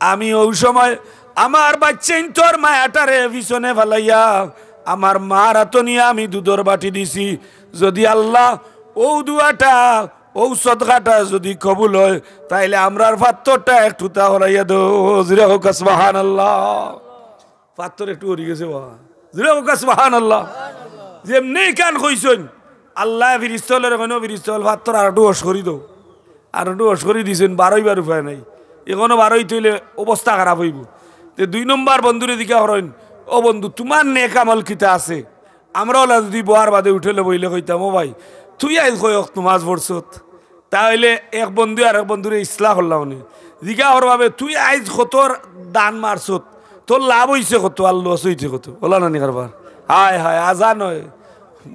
আমি অউ সময় আমার বাইচ্চাইন্তর মায়াটারে পিছনে ফালাইয়া আমার মার আতো নিয়া আমি দুধর বাটি দিছি। যুদি আল্লাহ অউ দোয়াটা, অউ সদকাটা যুদি কবুল অয়, তাইলে আমরার পাত্থরটা একটুতা হরাইয়া দেও।" জুরে কউক্কা সুবহানাল্লাহ। পাত্থর একটু হরি গেছে বা। জুরে কউক্কা সুবহানাল্লাহ। যেমনে ইখান কইছইন, আল্লায় ফিরিস্তা অকলরে কইন, "ও ফিরিস্তা অকল, পাত্থর আরেকটু অস করি দেও, আরেকটু অস করি দিছইন, বারইবার উপায় নাই, এখনো বারইতে অইলে অবস্থা খারাপ অইবো।" তে দুই নম্বর বন্ধুরে জিকা করইন, "ও বন্ধু, তুমার নেক আমল কিতা আছে? আমরা অলা যুদি বওয়ার বাদে উঠেলে বইলে কইতাম, 'ও ভাই, তুই আইজ কয় অক্ত নমাজ পড়ছত?' তা অইলে এক বন্ধু আরেক বন্ধুরে ইসলাহ করলা অনে। জিকা করবা বে, 'তুই আইজ কত দান মারছত? তোর লাভ অইছে কত আর লস অইছে কত?' অলা না নি কারবার? হায় হায়, আজান অয়,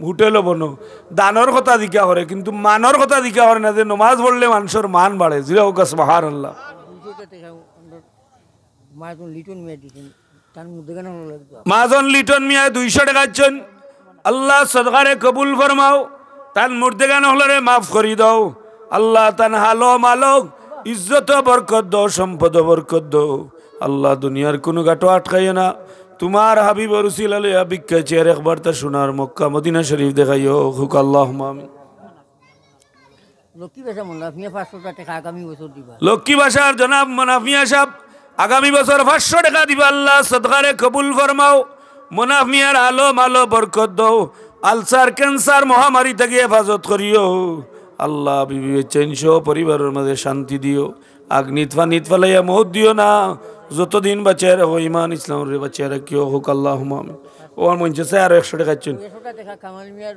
হোটেলো বনো, দানর কথা জিকা করে, কিন্তু মানর কথা জিকা করে না যে নমাজ পড়লে মানষর মান বাড়ে। জুরে কউক্কা সুবহানাল্লাহ। দুইশো টেকা আমরা মাজন লিটন মিয়া দিছেন, তান মুর্দেগান অকলর লাগি দোয়া। মাজন লিটন মিয়ায় দুইশো টেকা দিছইন। আল্লাহ সদকারে কবুল ফরমাও, তান মুর্দেগান অকলরে মাফ করি দেও। আল্লাহ তান হালো মালো ইজ্জতো বরকত দেও, সম্পদো বরকত দেও। আল্লাহ দুনিয়ার কুনু ঘাটো আটকাইও না। তুমার হাবিবর উসিলা লইয়া ভিক্ষা চেয়ার একবার তা সোনার মক্কা মদিনা শরীফ দেখাইও। কউক্কা আল্লাহুম্মা আমিন। লক্ষ্মী বাসা মনাফ মিয়া পাঁচশো টেকা আগামী বছর দিবা। লক্ষ্মী বাসার জনাব মনাফ মিয়া সাব আগামী বছর পাঁচশো টেকা দিবা। আল্লাহ সদকারে কবুল ফরমাও। মনাফ মিয়ার আলো মালো বরকত দেও। আলসার, ক্যান্সার, মহামারী থাকি হেফাজত করিও। আল্লাহ, বিবি বেচাইন সহ পরিবারর মাঝে শান্তি দিও। আগ্নিত ফানিত ফালাইয়া মউত দিও না। যতদিন বাঁচাইয়া রাখো, ইমান ইসলামরে বাঁচাইয়া রাখিও। কউক্কা আল্লাহুম্মা আমিন। ও আমার মঞ্চে চাই আরো একশো টেকা চাইছইন। একশো টেকা কামাল মিয়ার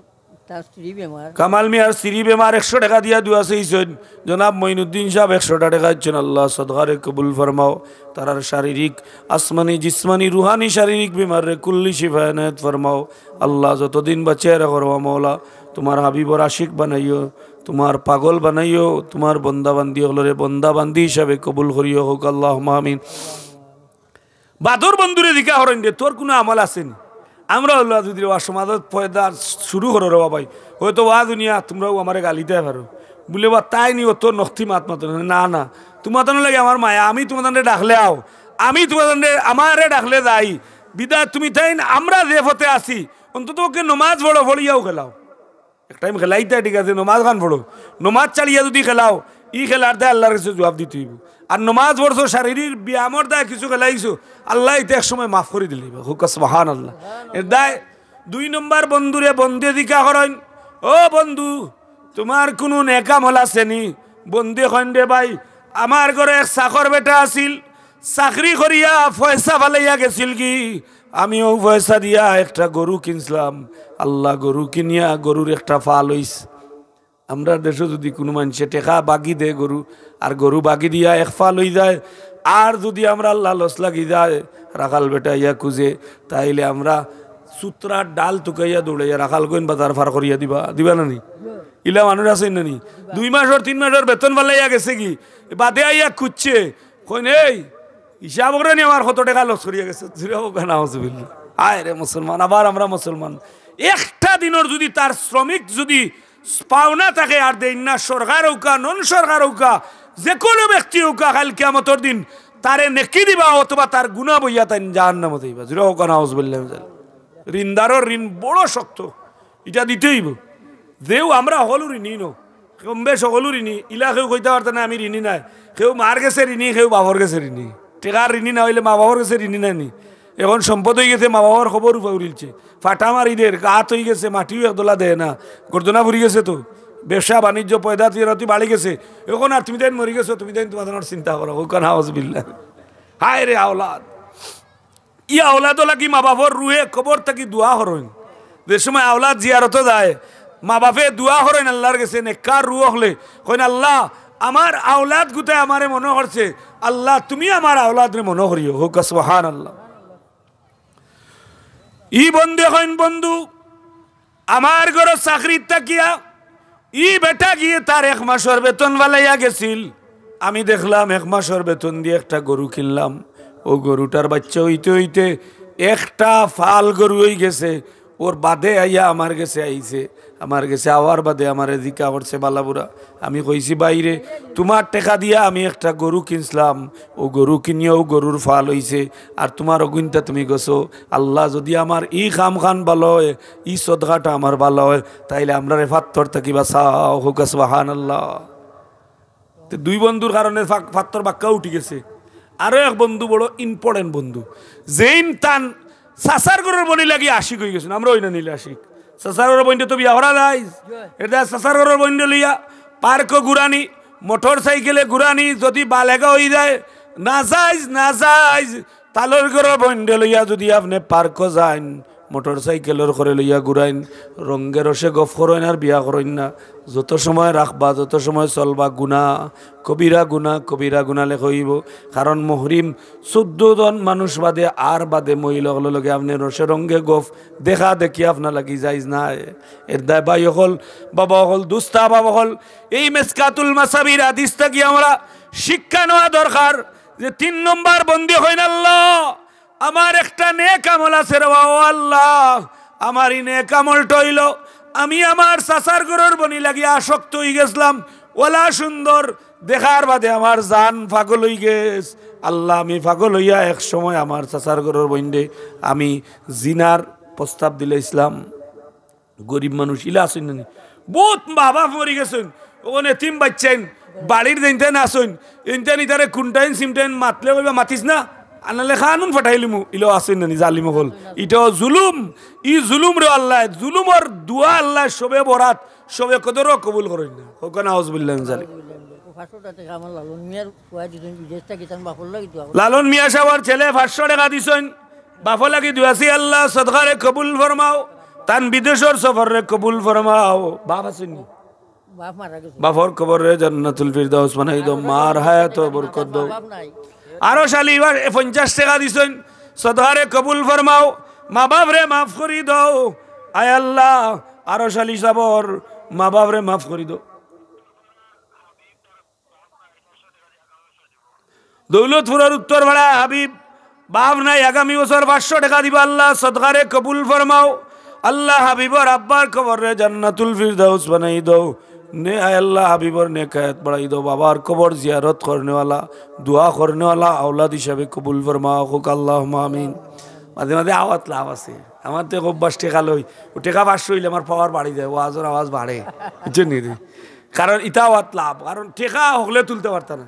তার স্ত্রী বেমার। কামাল মিয়ার স্ত্রী বেমার, একশো টেকা দিয়া দোয়া চাইছইন। জনাব মঈনুদ্দিন সাহেব একশো টেকা দিছইন। আল্লাহ, সদকারে কবুল ফরমাও। তারার শারীরিক, আসমানি, জিসমানি, রুহানি, শারীরিক বেমাররে কুল্লি শিফা এনায়েত ফরমাও। আল্লাহ, যতদিন বাঁচাইয়া রাখো রে মওলা, তুমার হাবিবর আশিক বানাইও, তুমার পাগল বানাইও, তুমার বন্দা বান্দি অকলরে বন্দা বান্দি হিসাবে কবুল করিও। কউক্কা আল্লাহুম্মা আমিন। বাদর বন্ধুরে জিকা করইন রে, তোর কুনু আমল আছে নি? আমরা অইলা যুদি রে বা সমাজত পয়দা শুরু করো রে বা ভাই, অয়তো ওয়াজ হুনিয়া তুমরাও আমারে গালি দিতায় পারো, বুলে বা তাই নি অত নখতি মাত মাতো না। না, না, তুমাতানর লাগি আমার মায়া, আমি তুমাতানরে ডাকলে আও, আমি তুমাতানরে, আমারে ডাকলে যাই। বিদায় তুমি তাইন আমরা যে পথে আছি, অন্তত পক্ষে নমাজ পড়ো, পড়িয়াউ খেলাও। এক টাইম খেলাইতায়, ঠিক আছে, নমাজ খান পড়ো। নমাজ ছাড়িয়া যুদি খেলাও, ই খেলার দায় আল্লার গেছে জুয়াব দিতে অইবো। আর নমাজ পড়ছো, শারীরিক ব্যায়ামর দায় কিছু খেলাইছো, আল্লায় ইতা এক সময় মাফ করি দিলাইবা। কউক্কা সুবহানাল্লাহ। এর দায় দুই নম্বর বন্ধুরে বন্দে জিকা করইন, "ও বন্ধু, তুমার কুনু নেক আমল আছে নি?" বন্দে কইন, "রে ভাই, আমার ঘরো এক চাকর বেটা আছিল, চাকরি করিয়া পয়সা ফালাইয়া গেছিলগি, আমি অউ পয়সা দিয়া একটা গরু কিনছলাম। আল্লাহ, গরু কিনিয়া গরুর একটা ফাল অইছে।" আমরার দেশো যুদি কুনু মানষে টেকা বাগি দেয় গরু, আর গরু বাগি দিয়া এক ফাল অইযায়, আর যুদি আমরার লালচ লাগি যায়, রাখাল বেটা আইয়া খুজে, তাইলে আমরা সুতরার ডাল তুকাইয়া দৌড়াইয়া রাখাল কইন বাজার পার করিয়া দিবা, দিবা না নি? ইলা মানুষ আছইন না নি? দুই মাসর, তিন মাসর বেতন ফালাইয়া গেছেগি, বাদে আইয়া খুজছে, কইন, "এই, হিসাব করো নি আমার কত টেকা লস করিয়া গেছে?" জুরে কউক্কা নাউজুবিল্লাহ। হায় রে মুসলমান, আবার আমরা মুসলমান। একটা দিনর যুদি তার শ্রমিক যুদি পাওনা থাকে আর দেইন না, সরকার অউক্কা, নন সরকার অউক্কা, যেকুনু ব্যক্তি অউক্কা, কাইল কিয়ামতর দিন তারে নেকি দিবা অথবা তার গুনা বইয়া তাইন জাহান্নামো যাইবা। জুরে কউক্কা নাউজুবিল্লাহ। ঋণদারর ঋণ বড় শক্ত, ইটা দিতে অইবো। যেউ আমরা হকলউ ঋণী নু, কম বেশ হকলউ ঋণী, ইলা কেউ কইতা পারতা না আমি ঋণী নায়। কেউ মার গেছে ঋণী, কেউ বাপর গেছে ঋণী। টেকার ঋণী না অইলে মা বাপর গেছে ঋণী নায় নি? এখন সম্পদ অইগেছে, মা বাপর খবর উফা উড়িলছে, ফাটা মারি দের, গাত অইগেছে, মাটিও একদলা দেয় না, গর্দনা ফুরি গেছে তো, ব্যবসা বাণিজ্য পয়দা তিরাতি বাড়ি গেছে। এখন আর তুমি তাইন মরি গেছো, তুমি তাইন তুমার জন্য চিন্তা করো, কউক্কা নাউজুবিল্লাহ। হায় রে আওলাদ, ই আওলাদো লাগি মা বাপর রুহে কবর থাকি দোয়া করইন। যে সময় আওলাদ জিয়ারতো যায়, মা বাপে দোয়া করইন আল্লার গেছে, নেককার রুহ অকলে কইন, "আল্লাহ, আমার আওলাদ গুতায় আমারে মনো করছে, আল্লাহ তুমি আমার আওলাদরে মনো করিও।" কউক্কা সুবহানাল্লাহ। ই বন্দে কইন, "বন্ধু, আমার ঘরো চাকরিত থাকিয়া ই বেটা গিয়ে তার এক মাসর বেতন ফালাইয়া গেছিল। আমি দেখলাম এক মাসর বেতন দিয়া একটা গরু কিনলাম। অউ গরুটার বাইচ্চা অইতে অইতে একটা ফাল গরু অইগেছে। অর বাদে আইয়া আমার গেছে আইছে। আমার গেছে আওয়ার বাদে আমারে জিকা করছে বালা বুরা।" আমি কইছি, "ভাইরে, তুমার টেকা দিয়া আমি একটা গরু কিনছলাম, অউ গরু কিনিয়া অউ গরুর ফাল অইছে, আর তুমার অগুইন্তা তুমি গেছো। আল্লাহ, যুদি আমার ই কামখান ভালা অয়, ই সদকাটা আমার ভালা অয়, তাইলে আমরারে ফাত্তর থাকি বাঁচাও।" কউক্কা সুবহানাল্লাহ। তে দুই বন্ধুর কারণে ফা-, ফাত্তর বাক্কা উঠি গেছে। আরো এক বন্ধু বড় important বন্ধু, যেইন তান চাচার ঘরর বইন লাগি আশিক অইগেছইন। আমরা অই না নি লে আশিক? চাচার ঘরর বইনরে তো বিয়া করা যায়। এর দায় চাচার ঘরর বইনরে লইয়া পার্কো ঘুরানি, মোটর সাইকেলে ঘুরানি, যুদি বালেগা অইযায়, নাজাইজ, নাজাইজ। তালর ঘরর বইনরে লইয়া যুদি আপনে পার্কো যাইন, মোটর সাইকেলর করে লইয়া ঘুরাইন, রঙ্গে রসে গফ করইন আর বিয়া করইন না। যত সময় রাখবা, যত সময় চলবা, গুনা, কবিরা গুনা, কবিরা গুনা লেখা অইবো। কারণ মুহরিম চৌদ্দ জন মানুষ বাদে আর বাদে মহিলা অকলর লগে আপনে রসে রঙ্গে গফ দেখা দেখি আপনার লাগি জাইজ নায়। এর দায় ভাই অকল, বাবা অকল, দুস্তা বাবা অকল, এই মেসকাতুল মাসাবির হাদিস থাকি আমরা শিক্ষা নেওয়া দরকার যে তিন নম্বর বন্দি অইন, "আল্লাহ, আমার একটা নেক আমল আছে রে বা, ও আল্লাহ, আমার ই নেক আমলটা অইলো, আমি আমার চাচার ঘরর বইন লাগি আসক্ত অইগেছলাম, ওলা সুন্দর দেখার বাদে আমার জান পাগল অইগেছ। আল্লাহ, আমি পাগল অইয়া এক সময় আমার চাচার ঘরর বইনরে আমি জিনার প্রস্তাব দিলাইছলাম।" গরিব মানুষ ইলা আছইন না নি? বউত মা বাপ মরি গেছইন, অখন এতিম বাইচ্চাইন, বাড়ির যেইনতাইন আছইন, এইনতাইন ইতারে কুনটাইন সিমটাইন মাতলে কইবা, "মাতিস না, আনালে কানুন ফাটাইলিমু, ইলা আছইন না নি জালিম অকল। ইটা জুলুম, ই জুলুমরে আল্লায়, জুলুমর দোয়া আল্লায় শবে বরাত, শবে কদরও কবুল করইন না। কউক্কা নাউজুবিল্লাহ মিন জালিক। পাঁচশো টেকা আমার লালন মিয়ার ফুয়ায় দিছইন, বিদেশ থাকি তান বাপর লাগি দোয়া করইন। লালন মিয়া সাবর ছেলে পাঁচশো টেকা দিছইন, বাপর লাগি দোয়া চাই আল্লাহ সদকারে কবুল ফরমাও, তান বিদেশর সফররে কবুল ফরমাও। বাপ আছইন নি? বাপ মারা গেছে। বাপর কবররে জান্নাতুল ফিরদাউস বানাই দেও, মার হায়াতো বরকত দেও। বাপ নাই। আরো শালি এবার এ পঞ্চাশ টেকা দিছইন, সদকারে কবুল ফরমাও, মা বাপরে মাফ করি দেও। আয় আল্লাহ, আরো শালি সাবর মা বাপরে মাফ করি দেও। দৌলতপুরর উত্তরপাড়া হাবিব, বাপ নাই, আগামী বছর পাঁচশো টেকা দিবা। আল্লাহ সদকারে কবুল ফরমাও। আল্লাহ হাবিবর আব্বার কবররে জান্নাতুল ফিরদাউস বানাই দেও। নে আয় আল্লাহ হাবিবর নেক হায়াত বাড়াই দেও। বাবার কবর জিয়ারত করনেওয়ালা, দোয়া করনেওয়ালা আওলাদ হিসাবে কবুল ফরমাও। কউক্কা আল্লাহুম্মা আমিন। মাঝে মাঝে আওয়াত লাভ আছে। আমার তো এক অভ্যাস টেকা লই, ও টেকা পাঁচশো অইলে আমার পাওয়ার বাড়ি যায়, ওয়াজর আওয়াজ বাড়ে। বুঝছইন নি? কারণ ইটা আওয়াত লাভ, কারণ টেকা হকলে তুলতা পারতা না।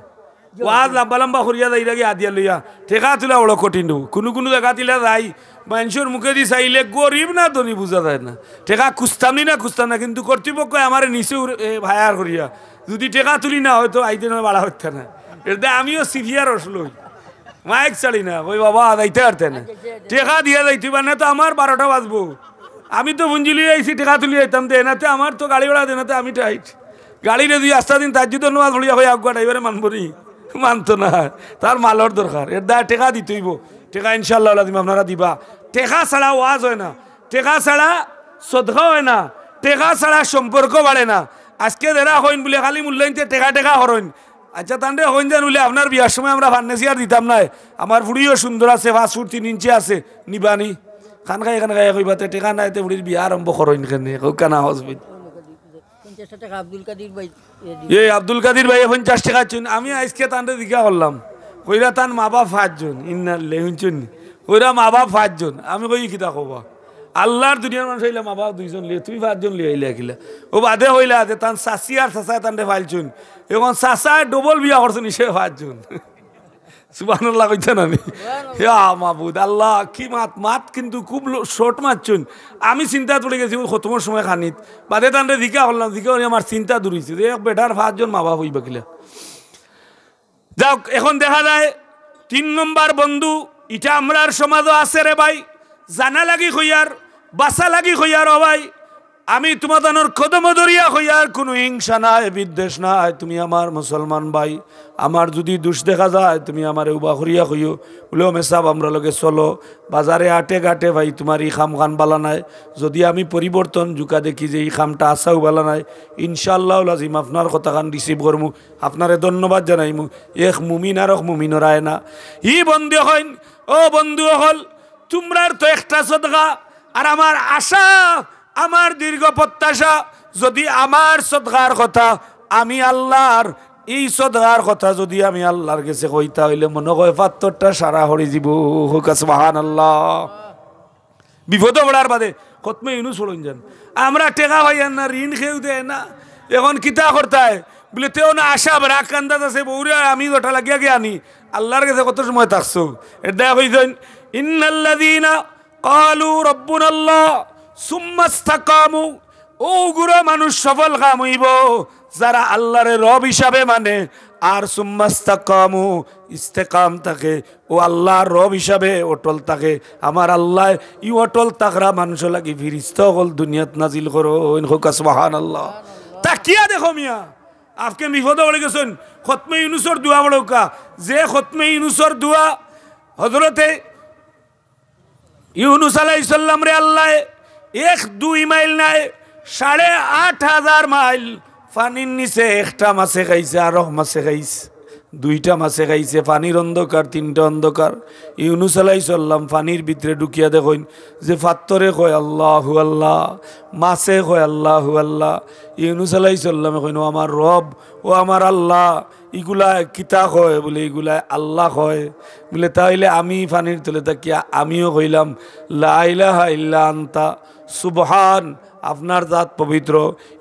ওয়াজ লম্বা লম্বা করিয়া যাইরা গিয়া আদিয়া লইয়া, টেকা তুলা বড় কঠিন। কুনু কুনু জাগাত ইলা যাই, মানষর মুখেদি চাইলে গরিব না ধনী বুঝা যায় না। টেকা খুজতাম নি না, খুজতাম না, কিন্তু কর্তৃপক্ষে আমারে নিচে উরে-, এ, hire করিয়া যদি টেকা তুলি না, হয়তো আইতে না, বাড়া হইতা না। এর দায় আমিও সিরিয়ার অসলই, মাইক ছাড়ি না, ওই বাবা যাইতে পারতে না, টেকা দিয়া যাইতে পারে না, তো আমার বারোটা বাজবো। আমি তো পুঞ্জি লইয়া আইছি, টেকা তুলি যাইতাম, দে না তে আমার তো গাড়ি ভাড়া দে না তে আমি টাইট। গাড়িরে দুই আস্তা দিন তাজ্জুদর নামাজ পড়িয়া কই আগুয়া ড্রাইভারে মানবো নি? মানতো না, তার মালর দরকার, এর দায় টেকা দিতে অইবো। টেকা ইনশাআল্লাহ লাজিম আপনারা দিবা। টেকা ছাড়া ওয়াজ হয় না, টেকা ছাড়া সদকা হয় না, টেকা ছাড়া সম্পর্ক বাড়ে না। আজকে যেরা কইন বুলে খালি মূল্যায়নতে টেকা টেকা করইন, আচ্ছা তানরে কইন যান বুলে আপনার বিয়ার সময় আমরা ফার্নেসিয়ার দিতাম নায়, আমার ফুড়িও সুন্দর আছে, পাঁচ ফুট তিন ইঞ্চি আছে, নিবানি? খান খাই খান খাই কইবা তে টেকা নাই তে ফুড়ির বিয়া আরম্ভ করইন কেনে? কউক্কা নাউজুবিল্লাহ। পঞ্চাশ টেকা আব্দুল কাদির ভাই, এ, দিন। এ আব্দুল কাদির ভাই পঞ্চাশ টেকা চুন, আমি আজকে তানরে জিকা করলাম, কইরা তান মা বাপ পাঁচজন, ইন্নাল্লাহ, হুনছইন নি? কইরা মা বাপ পাঁচজন, আমি কই কিতা কবা? আল্লাহর দুনিয়ার মানুষ অইলা মা বাপ দুইজন লিয়ে, তুমি পাঁচজন লিয়ে আইলে কিলা? ও বাদে কইলা যে তান চাচি আর চাচায় তানরে পাইলছইন, এখন চাচায় ডবল বিয়া করছইন, সে পাঁচজন। সুবহানাল্লাহ কইতা না নি? ইয়া মাবুদ আল্লাহ, কি মাত, মাত কিন্তু খুব লো-, শর্ট মাতছইন। আমি চিন্তাত পড়ি গেছি, ওই খতমর সময় খানিত। বাদে তানরে জিকা করলাম, জিকা করি আমার চিন্তা দূর অইছে যে এক বেটার পাঁচজন মা বাপ অইবা কিলা। যাউক, এখন দেখা যায় তিন নম্বর বন্ধু, ইটা আমরার সমাজও আছে রে ভাই। জানা লাগি কইয়ার, বাঁচা লাগি কইয়ার, ও ভাই, আমি তুমাতানর কদমো ধরিয়া কইয়ার, কুনু হিংসা নাই, বিদ্বেষ নাই, তুমি আমার মুসলমান ভাই, আমার যুদি দুষ দেখা যায়, তুমি আমারে উবা করিয়া কইও, বুলে, "ও মেসাব, আমরার লগে চলো, বাজারে আটে ঘাটে ভাই, তুমার ই কামখান বালা নায়।" যুদি আমি পরিবর্তন জুকা দেখি যে ই কামটা আছাউ বালা নায়, ইনশাআল্লাহ লাজিম আপনার কথাখান receive করমু, আপনারে ধন্যবাদ জানাইমু। এক মুমিন আরক মুমিনর আয়না। ই বন্ধু অকইন, ও বন্ধু অকল, তুমরার তো একটা সদকা, আর আমার আশা, আমার দীর্ঘ প্রত্যাশা, যুদি আমার সদকার কথা আমি আল্লাহর, ই সদকার কথা যুদি আমি আল্লাহর গেছে কইতা অইলে মনো কয় পাত্থরটা সারা হরি যিবো। কউক্কা সুবহানাল্লাহ। বিপদো পড়ার বাদে খতমে ইউনুস পড়ইন যান। আমরা টেকা পাইয়ার না, ঋণ কেউ দেয় না, এখন কিতা করতায়? বুলে, তেও না আশা রাগ কান্দাত আছে, বউরে আর আমি জটা লাগিয়া গিয়া আনি। আল্লাহর গেছে কত সময় থাকছো? এর দায় কইছইন, ইন্নাল্লাযীনা ক্বালু রাব্বুনাল্লাহ সুম্মাস্তাকামু। অউ গুরা মানুষ সফল কাম অইবো, যারা আল্লাহরে রব হিসাবে মানে, আর সুম্মাস্তাকামু, ইস্তেকাম থাকে, ও আল্লাহর রব হিসাবে অটল থাকে। আমার আল্লায় ই অটল তাকরা মানুষর লাগি ফিরিস্তা অকল দুনিয়াত নাজিল করইন। কউক্কা সুবহানাল্লাহ। তাকিয়া দেখো মিয়া, আজকে বিপদো পড়ি গেছইন, খতমে ইউনুসর দোয়া পড়উক্কা। যে খতমে ইউনুসর দোয়া হযরতে ইউনুস আলাইহিস সালামরে আল্লায় এক দুই মাইল নায়, সাড়ে আট হাজার মাইল পানির নিচে একটা মাছে খাইছে, আরক মাছে খাইছে, দুইটা মাছে খাইছে, পানির অন্ধকার, তিনটা অন্ধকার। ইউনুস আলাইহিস সালাম পানির ভিতরে ঢুকিয়া দেখইন যে পাত্থরে কয়, "আল্লাহু আল্লাহ", মাছে কয়, "আল্লাহু আল্লাহ।" ইউনুস আলাইহিস সালামে কইন, "ও আমার রব, ও আমার আল্লাহ, ইগুলায় কিতা কয়?" বুলে, "ইগুলায় আল্লাহ কয়।" বুলে, "তাইলে আমি পানির তলে থাকিয়া আমিও কইলাম, 'লা ইলাহা ইল্লা আনতা, সুবহান আপনার জাত পবিত্র।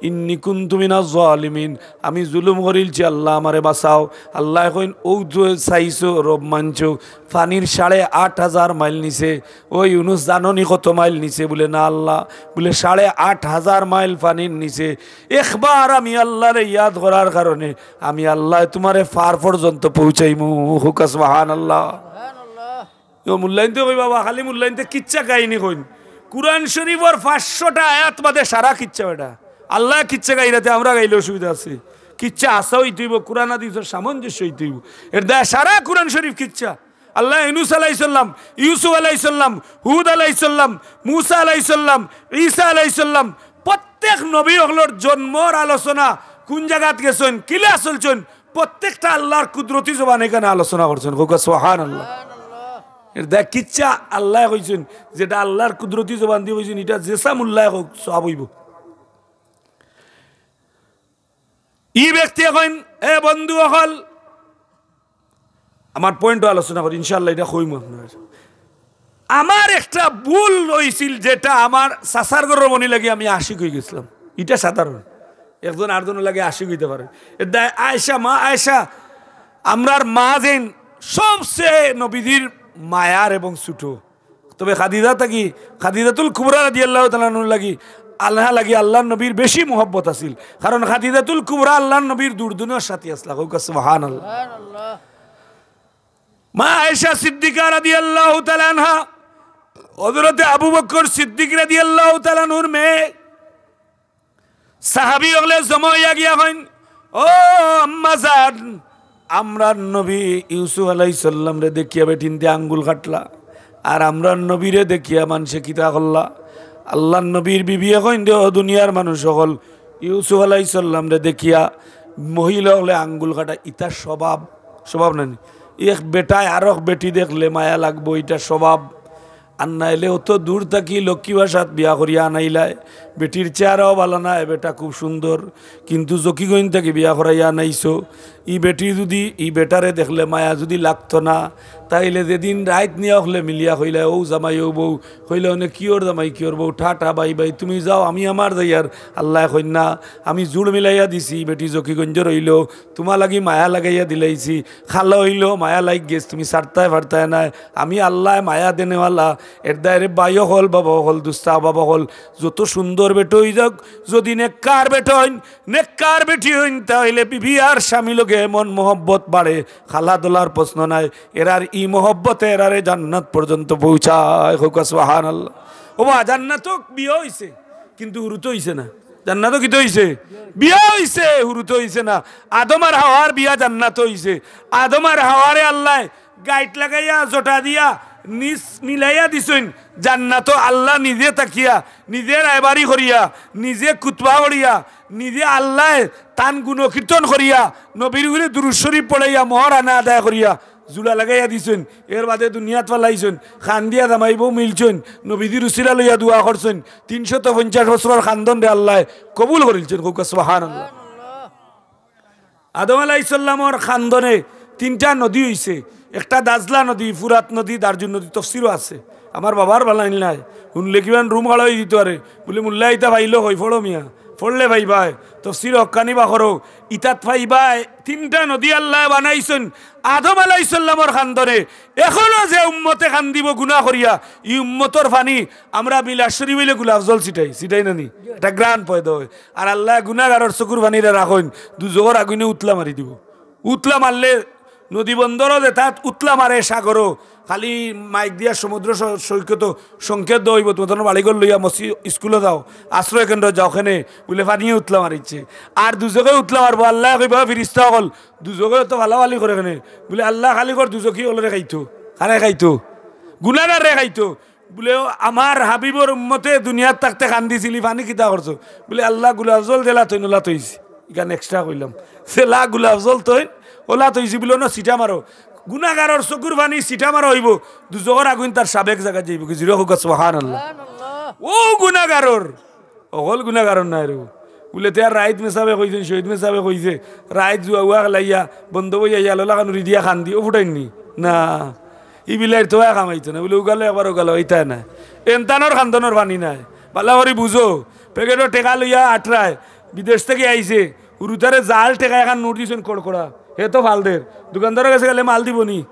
ইন্নি কুনতু মিনাজ জালিমিন, আমি জুলুম করিলছি, আল্লাহ আমারে বাঁচাও। আল্লায় কইন, অউ তো চাইছো, রব মানছো, পানির সাড়ে আট হাজার মাইল নিচে। ও ইউনুস, জানো নি কত মাইল নিচে? বুলে, না আল্লাহ। বুলে, সাড়ে আট হাজার মাইল পানির নিচে। একবার আমি আল্লাহরে ইয়াদ করার কারণে আমি আল্লায় তুমারে পার পর্যন্ত পৌঁছাইমু। কউক্কা সুবহানাল্লাহ। ও মুল্লাইন্তে কইবা, বা খালি মুল্লাইন্তে কিচ্ছা কাহিনী কইন। কুরআন শরীফর পাঁচশোটা আয়াত বাদে সারা কিচ্ছা বেটা। আল্লায় কিচ্ছা গাইরাতে আমরা গাইলে অসুবিধা আছে? কিচ্ছা হাছা অইতে অইবো, কুরআন হাদিসর সামঞ্জস্য অইতে অইবো। এর দায় সারা কুরআন শরীফ কিচ্ছা। আল্লায় ইউনুস আলাইহিস সালাম, ইউসুফ আলাইহিস সালাম, হুদ আলাইহিস সালাম, মুসা আলাইহিস সালাম, ঈসা আলাইহিস সালাম, প্রত্যেক নবী অকলর জন্মর আলোচনা, কুন জাগাত গেছইন, কিলা চলছইন, প্রত্যেকটা আল্লাহর কুদরতি জবানে ইখানে আলোচনা করছইন। কউক্কা সুবহানাল্লাহ। এর দায় কিচ্ছা আল্লায় কইছইন, যেটা আল্লাহর কুদরতি জবান দি কইছইন, ইটা যেছা মুল্লায় কউক, সওয়াব অইবো। ই ব্যক্তি কইন, এ বন্ধু অকল, আমার point আলোচনা করি, ইনশাআল্লাহ ইটা কইমু আপনারার। আমার একটা ভুল অইছিল, যেটা আমার চাচার ঘরর মনি লাগি আমি আশিক অইগেছলাম। ইটা সাধারণ, একজন আরজনর লাগি আশিক অইতে পারে। এর দায় আয়েশা, মা আয়েশা, আমরার মা যেইন সবচেয়ে নবীজির মায়ার এবং ছুটো। তবে খাদিজা থাকি, খাদিজাতুল কুবরা রাদিয়াল্লাহু তাআলা আনহার লাগি, আনহা লাগি আল্লাহর নবীর বেশি মহব্বত আছিল, কারণ খাদিজাতুল কুবরা আল্লাহর নবীর দুরদুনর সাথী আছলা। কউক্কা সুবহানাল্লাহ। মা আয়েশা সিদ্দিকা রাদিয়াল্লাহু তাআলা আনহা, হযরতে আবু বকর সিদ্দিক রাদিয়াল্লাহু তাআলা আনহুর মেয়ে, সাহাবী অকলে জমা অইয়া গিয়া কইন, ও আম্মা জান, আমরার নবী ইউসুফ আলাইহিস সালামরে দেখিয়া বেটিন্তে আঙ্গুল কাটলা, আর আমরার নবীরে দেখিয়া মানষে কিতা করলা? আল্লাহর নবীর বিবিয়ে কইন দে, ও দুনিয়ার মানুষ অকল, ইউসুফ আলাইহিস সালামরে দেখিয়া মহিলা অকলে আঙ্গুল কাটা, ইতা স্বভাব, স্বভাব নানি? এক বেটায় আরক বেটি দেখলে মায়া লাগবো, ইটা স্বভাব। আর নাইলে অত দূর থাকি লক্ষ্মী বাসাত বিয়া করিয়া আনাইলায়, বেটির চেহারাও ভালা নায়, বেটা খুব সুন্দর, কিন্তু জকিগঞ্জ থাকি বিয়া করাইয়া আনাইছো। ই বেটি যুদি ই বেটারে দেখলে মায়া যুদি লাগতো না, তাইলে যেদিন রাইত নিয়া অকলে মিলিয়া কইলায়, ও জামাই, ও বউ, কইলে অনে কিওর জামাই, কিওর বউ, টাটা বাই বাই, তুমি যাও, আমি আমার যাইয়ার। আল্লায় কইন না, আমি জুড় মিলাইয়া দিছি, বেটি জকিগঞ্জর অইলো, তুমার লাগি মায়া লাগাইয়া দিলাইছি, খালা অইলো, মায়া লাগ গেছে, তুমি ছাড়তায় পারতায় নায়। আমি আল্লায় মায়া দেনেওয়ালা, এর দায় রে ভাই অকল, বাবা অকল, দুস্তা বাবা অকল, যত সুন্দর বেটা অই যাউক, যুদি নেককার বেটা অইন, নেককার বেটি অইন, তাইলে বিবি আর স্বামী লগে এমন মহব্বত বাড়ে, খালা দলার প্রশ্ন নাই। এরার ই মহব্বতে এরারে জান্নাত পর্যন্ত পৌঁছায়। কউক্কা সুবহানাল্লাহ। ও বা, জান্নাতো বিয়া অইছে, কিন্তু হুরুতো অইছে না। জান্নাতো কিতা অইছে? বিয়া অইছে, হুরুতো অইছে না। আদম আর হাওয়ার বিয়া জান্নাতো অইছে। আদম আর হাওয়ারে আল্লায় গাইট লাগাইয়া, জটা দিয়া, নিচ মিলাইয়া দিছইন। জান্নাতো আল্লাহ নিজে থাকিয়া, নিজে রায়বারি করিয়া, নিজে খুতবা পড়িয়া, নিজে আল্লায় তান গুণকীর্তন করিয়া, নবীর উপরে দুরূদ শরীফ পড়াইয়া, মহরানা আদায় করিয়া, জুড়া লাগাইয়া দিছইন। এর বাদে দুনিয়াত ফালাইছইন, কান্দিয়া জামাই বউ মিলছইন, নবীজির উসিলা লইয়া দোয়া করছইন, তিনশত পঞ্চাশ বছরর কান্দনরে আল্লায় কবুল করিলছইন। কউক্কা সুবহানাল্লাহ। আদম আলাইহিস সালামর কান্দনে তিনটা নদী অইছে, একটা দাজলা নদী, ফুরাত নদী, দারজুন নদী, তফসিরও আছে। আমার বাবার বানাইল নায়, হুনলে কিমান রুম খাড়া অই দিতো পারে। বুলে, মুল্লা, ইতা পাইলো কই? পড়ো মিয়া, পড়লে পাইবায়। তফসির হক্কানি বা করো, ইতাত পাইবায় তিনটা নদী আল্লায় বানাইছইন আদম আলাইহিস সালামর কান্দনে। এখনো যে উম্মতে কান্দিবো গুনা করিয়া, ই উম্মতর পানি আমরা মিলাদ শরীফ অইলে গোলাপ জল ছিটাই, ছিটাই না নি? একটা ঘ্রাণ পয়দা অয়। আর আল্লায় গুনাগারর চকুর পানিরে রাখইন, দুজখর আগুইনে উতলা মারি দিবো। উতলা মারলে নদী বন্দরও যেতাত উতলা মারে সাগরও, খালি মাইক দিয়া সমুদ্র স-, সৈকতো সংকেত দেওয়া অইবো, তুমরা বাড়িঘর লইয়া মসজিদ, স্কুলো যাও, আশ্রয় কেন্দ্র যাও, অখানে বুলে পানিয়ে উতলা মারিছে। আর দুজখে উতলা মারবো, আল্লায় কইবা, ফিরিস্তা অকল, দুজখে তো ফালাফালি করে কেনে? বুলে, আল্লাহ খালি কর দুজখি অকলরে খাইতো। কারে খাইতো? গুনাগাররে খাইতো। বুলে, ও আমার হাবিবর উম্মতে দুনিয়াত থাকতে কান্দিছিলি, পানি কিতা করছো? বুলে, আল্লাহ গোলাপ জল যেলা থইন, ওলা থইছি। ইখান extra কইলাম। যেলা গোলাপ জল থইন, ওলা থইছি। বুলে, অনো ছিটা মারো। গুনাগারর চকুর পানি ছিটা মারা অইবো, দুজখর আগুইন তার সাবেক জাগাত যাইবোগি। জুরে কউক্কা সুবহানাল্লাহ। ও গুনাগারর, অকল গুনাগারর নায় রে। বুলে, তে আর রাইত মেসাবে কইছইন, শহীদ মেসাবে কইছে, রাইত জুয়া উয়া খেলাইয়া, বন্ধ বইয়া ইয়া ললা খান উড়ি দিয়া কান্দি, ও ফুটাইননি? না। ই বিলাইর তো কামাইতো না, বুলে, উগালো একবার উগালো, ইতা নায়। এনতানর কান্দনর পানি নায়। ভালা করি বুঝো, প্যাকেটো টেকা লইয়া আটরায়, বিদেশ থাকি আইছে, হুরুতারে জাল টেকা এখান নোট দিছইন কড়কড়া, হে তো ফালদের। দোকানদারর গেছে গেলে মাল দিবো নি?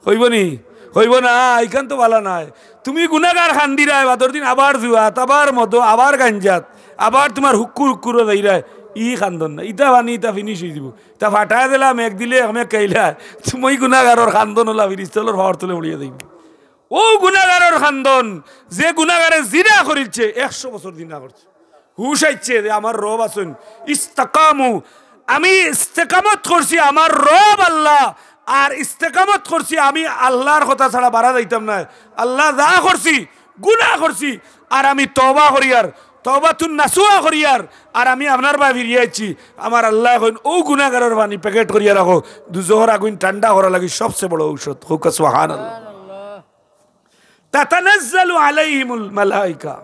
কইবো নি? কইবো না, ইখান তো ভালা নায়। তুমি গুনাগার কান্দিরায়, বাদর দিন আবার জুয়াত, আবার মদো, আবার গাঞ্জাত, আবার তুমার হুক্কুর হুক্কুরো যাইরায়, ই কান্দন না। ইতা পানি, ইতা finish অইযিবো। ইতা ফাটায় দিলা, মেঘ দিলে এক মেঘ খাইলা, তুমি গুনাগারর কান্দন অলা ফিরিস্তা অকলর পাওর তলে পড়িয়া যাইবো। অউ গুনাগারর কান্দন, যে গুনাগারে জিনা করিলছে, একশো বছর জিনা করছে, হুশ আইছে যে আমার রব আছইন, ইস্তাকামু, আমি ইস্তেকামত করছি আমার রব আল্লাহ, আর ইস্তেকামত করছি আমি আল্লাহর কথা ছাড়া বারা যাইতাম নায়। আল্লাহ যা করছি, গুনা করছি, আর আমি তওবা করিয়ার, তওবাতুন নাসুহা করিয়ার, আর আমি আপনার বায় ফিরিয়া আইছি। আমার আল্লায় কইন, অউ গুনাগারর পানি প্যাকেট করিয়া রাখো, দুজখর আগুইন ঠান্ডা করার লাগি সবচে বড় ঔষধ। কউক্কা সুবহানাল্লাহ। তাতানাজ্জালু আলাইহিমুল মালাইকা।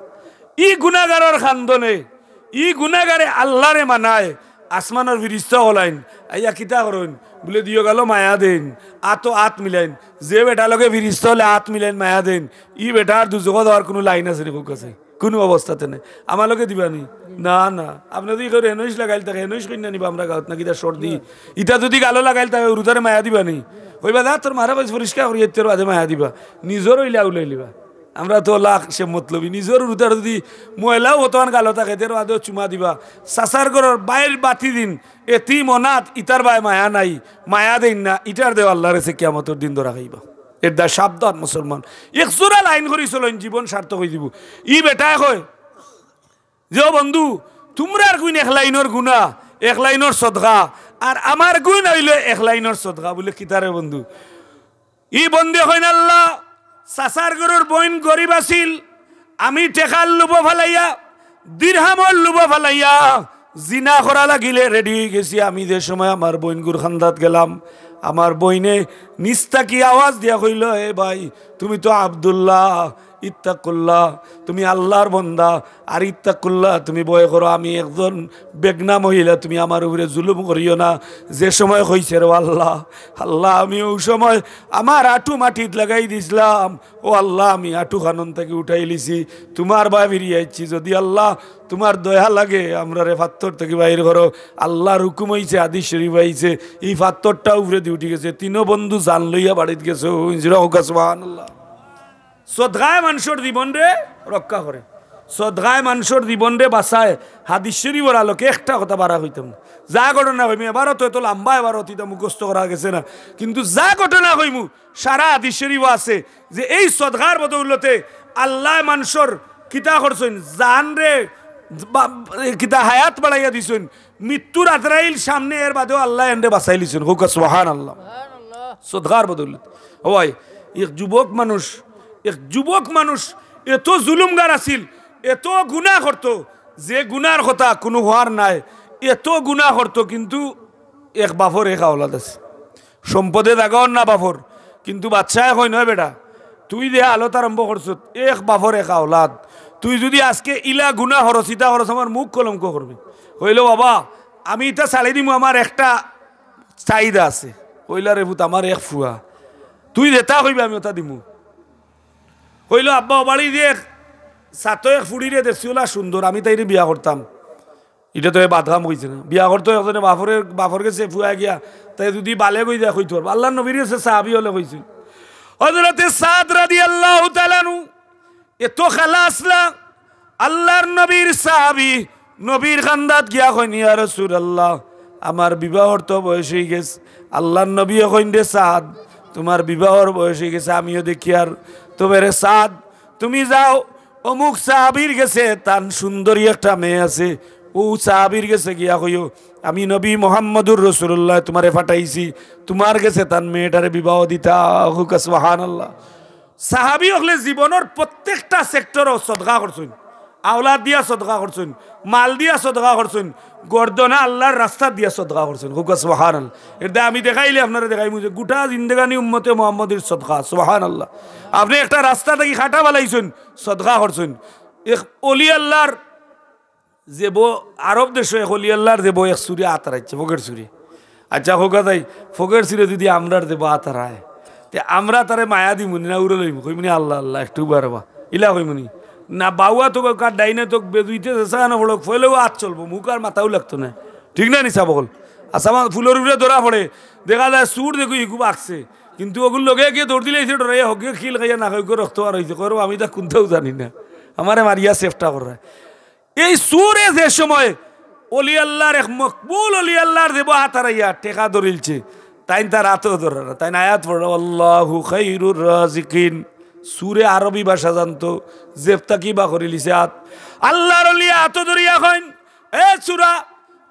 ই গুনাগারর কান্দনে, ই গুনাগারে আল্লারে মানায়, আসমানর ফিরিস্তা অকল আইন, আইয়া কিতা করইন? বুলে দিও গালো মায়া দেইন, আতো আত মিলাইন। যে বেটার লগে ফিরিস্তা অকলে আত মিলাইন, মায়া দেইন, ই বেটার দুজখো যাওয়ার কুনু লাইন আছে নি? কউক্কা চাই। কুনু অবস্থাতে নাই। আমার লগে দিবা নি? না, না। আপনে যদি কেউরে হেনইশ লাগাইল থাকে, হেনইশ কইন্যা নিবা আমরার গাউত নাকি? ইতা সর্দি। ইতা যদি গালো লাগাইল থাকে, হুরুতারে মায়া দিবা নি? কইবা, "যা, তোর মারে কইছ পরিষ্কার করি, এর বাদে মায়া দিবা।" নিজর অইলে আউলাইলিবা। আমরা তো লাখ সে মতলবি। নিজর হুরুতার যদি ময়লাও অতখান গালো থাকে, এর বাদেও চুমা দিবা। চাচার ঘরর বাইর বাতি দিন, এতিম অনাথ, ইতার বায় মায়া নাই, মায়া দেইন না, ইটার দেও আল্লাহর গেছে কিয়ামতর দিন ধরা খাইবা। এর দায় সাবধান মুসলমান। এক জোড়া লাইন করি চলইন, জীবন সার্থক অইযিবো। ই বেটায় কয় যে, "ও বন্ধু, তুমরার গুইন এক লাইনর গুনা, এক লাইনর সদকা, আর আমার গুইন অইলো এক লাইনর সদকা।" বুলে, "কিতারে বন্ধু?" ই বন্ধে কইন, "আল্লাহ, চাচার ঘরর বইন গরিব আছিল, আমি টেকার লোভো ফালাইয়া, দিরহামর লোভো ফালাইয়া, জিনা করা লাগিলে রেডি অইগেছি। আমি যে সময় আমার বইনগুর কান্দাত গেলাম, আমার বইনে নিচ থাকি আওয়াজ দিয়া কইলো, 'এ ভাই, তুমি তো আব্দুল্লাহ, ইত্তাকুল্লাহ, তুমি আল্লাহর বন্দা, আর ইত্তাকুল্লাহ, তুমি ভয় করো, আমি একজন বেগনা মহিলা, তুমি আমার উপরে জুলুম করিও না।' যে সময় কইছে রে আল্লাহ, আল্লাহ, আমি অউ সময় আমার আটু মাটিত লাগাই দিছলাম, ও আল্লাহ, আমি আটু খানন থাকি উঠাইলিছি, তুমার বায় ফিরিয়া আইছি। যদি আল্লাহ তুমার দয়া লাগে, আমরারে ফাত্তর থাকি বাইর করো। আল্লাহর হুকুম অইছে, হাদিস শরীফ আইছে, ই ফাত্তরটা উপরেদি উঠি গেছে। তিনো বন্ধু জান লইয়া বাড়িত গেছে। জোরে কউক্কা সুবহানাল্লাহ। সদকায় মানষর জীবনরে রক্ষা করে, সদকায় মানষর জীবনরে বাঁচায়। হাদিস শরীফর আলোকে একটা কথা বারা কইতাম না, যা ঘটনা কইমু, এবারও তো এত লাম্বা, এবারও তো ইতা মুখস্থ করা গেছে না, কিন্তু যা ঘটনা কইমু, সারা হাদিস শরীফো আছে যে এই সদকার বদৌলতে আল্লায় মানষর কিতা করছইন, জানরে বা-, কিতা হায়াত বাড়াইয়া দিছইন, মৃত্যুর আজরাইল সামনে, এর বাদেও আল্লায় এনরে বাঁচাইলিছইন। কউক্কা সুবহানাল্লাহ। সদকার বদৌলতে। ও ভাই, এক যুবক মানুষ, এক যুবক মানুষ এত জুলুমগার আছিল, এত গুনা করতো, যে গুনার কথা কুনু হওয়ার নাই, এত গুনা করতো, কিন্তু এক বাফর এক আওলাদ আছে। সম্পদে জাগা অর না বাফর, কিন্তু বাদশায় কইন, "নয় বেটা, তুই যে হালত আরম্ভ করছত, এক বাফর এক আওলাদ, তুই যদি আজকে ইলা গুনা করস, ইতা করস, আমার মুখ কলঙ্ক করবি।" কইলো, "বাবা, আমি ইতা ছাড়ি দিমু, আমার একটা চাহিদা আছে।" কইলা, "রে পুত, আমার এক ফুয়া, তুই যেটা কইবে আমি ওটা দিমু।" কইলো, "আব্বা, ও বাড়ি যে এক ছাতো এক ফুড়িরে দেখছি, ওলা সুন্দর, আমি তাইরে বিয়া করতাম।" ইটা তো এ বাদ কাম কইছে না। বিয়া করতো একজনে বাফরে, বাফর গেছে ফুয়া গিয়া, তাই যদি বালেগ অই যায় কইতো পারবো। আল্লার নবীর গেছে সাহাবী অকলে কইছে। হযরতে সাদ রাদিয়াল্লাহু তাআলা আনহু এত খালা আছলা, আল্লার নবীর সাহাবী, নবীর কান্দাত গিয়া কইন, "ইয়া রাসূলুল্লাহ, আমার বিবাহর তো বয়স অই গেছে।" আল্লার নবীয়ে কইন, "রে সাদ, তুমার বিবাহর বয়স অই গেছে, আমিও দেখিয়ার। তবে রে সাদ, তুমি যাও, অমুক সাহাবীর গেছে, তান সুন্দরী একটা মেয়ে আছে, অউ সাহাবীর গেছে গিয়া কইও, আমি নবী মুহাম্মদুর রাসূলুল্লাহ তুমারে পাঠাইছি, তুমার গেছে তান মেয়েটারে বিবাহ দিতা।" কউক্কা সুবহানাল্লাহ। সাহাবী অকলে জীবনর প্রত্যেকটা সেক্টরো সদকা করছইন, আওলাদ দিয়া সদকা করছইন, মাল দিয়া সদকা করছইন, গর্দনা আল্লার রাস্তাত দিয়া সদকা করছইন। কউক্কা সুবহানাল্লাহ। এর দায় আমি দেখাইলে আপনারে দেখাইমু যে গোটা জিন্দেগানি উম্মতে মুহাম্মদীর সদকা। সুবহানাল্লাহ। আপনে একটা রাস্তা থাকি কাটা ফালাইছইন, সদকা করছইন। এক অলি আল্লার যে বউ, আরব দেশো এক অলি আল্লার যে বউ এক চুরে আত হারাইছে, ফকের চুরে। আচ্ছা, কউক্কা চাই, ফকের চুরে যদি আমরার যে বউ আত হারায়, তে আমরা তারে মায়া দিমুনি না উড়ে লইমু? কইমুনি, "আল্লাহ, আল্লাহ, একটু বারবা।" ইলা কইমুনি? না, বাউয়া তো কার ডাইনে তো বেজুইতে যেসা না পড়ুক, ফইলেও আত চলবো, মুখ আর মাথাও লাগতো না। ঠিক না নি সাব অকল? আচ্ছা, আমার ফুলর উপরে ধরা পড়ে, দেখা যায় চুর দেখো ইগু বাকছে, কিন্তু ওগুর লগে গিয়া দৌড় দিলে এসে ডরাইয়া হগে খিল খাইয়া না খাইয়া রক্ত আর অইছে, কইরো আমি তা কুনটাও জানি না, আমারে মারিয়া সেফটা কররা। এই চুরে যে সময় অলি আল্লাহর, এক মকবুল অলি আল্লাহর জেবো আত হারাইয়া টেকা ধরিলছে, তাইন তার আতও ধররা না, তাইন আয়াত পড়রা, "আল্লাহু খাইরুর রাজিকিন।" চুরে আরবি ভাষা জানতো, জেব থাকি বার করিলিছে আত। আল্লাহর অলি আতও ধরিয়া কইন, "এ চুরা,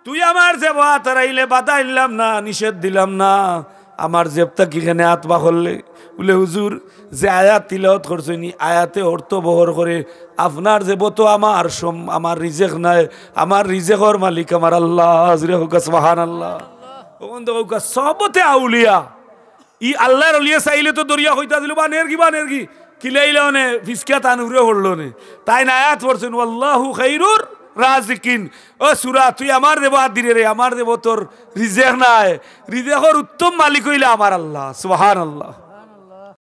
তুই আমার জেবো আত হারাইলে বাধা দিলাম না, নিষেধ দিলাম না, আমার জেব থাকি কেনে আত বার করলে?" বুলে, "হুজুর, যে আয়াত তিলাওয়াত করছইন, ই আয়াতে অর্থ বহন করে, আপনার জেবো তো আমার সম-, আমার রিজেক নাই, আমার রিজেকর মালিক আমার আল্লাহ।" জুরে কউক্কা সুবহানাল্লাহ। অখন তো কউক্কা সহবতে আউলিয়া, ই আল্লাহর অলিয়ে চাইলে তো ধরিয়া কইতা দিলো, "বা নেরগি, বা নেরগি।" কিলাইলে অনে ফিসকা তান উপরে পড়লো নে। তাইন আয়াত পড়ছইন, "ওয়াল্লাহু খাইরুর রাজিকিন।" ও চুরা, তুই আমার জেবো আত দিরে রে, আমার জেবো তোর রিজেক নাই। রিজেকর উত্তম মালিক অইলা আমার আল্লাহ। সুবহানাল্লাহ।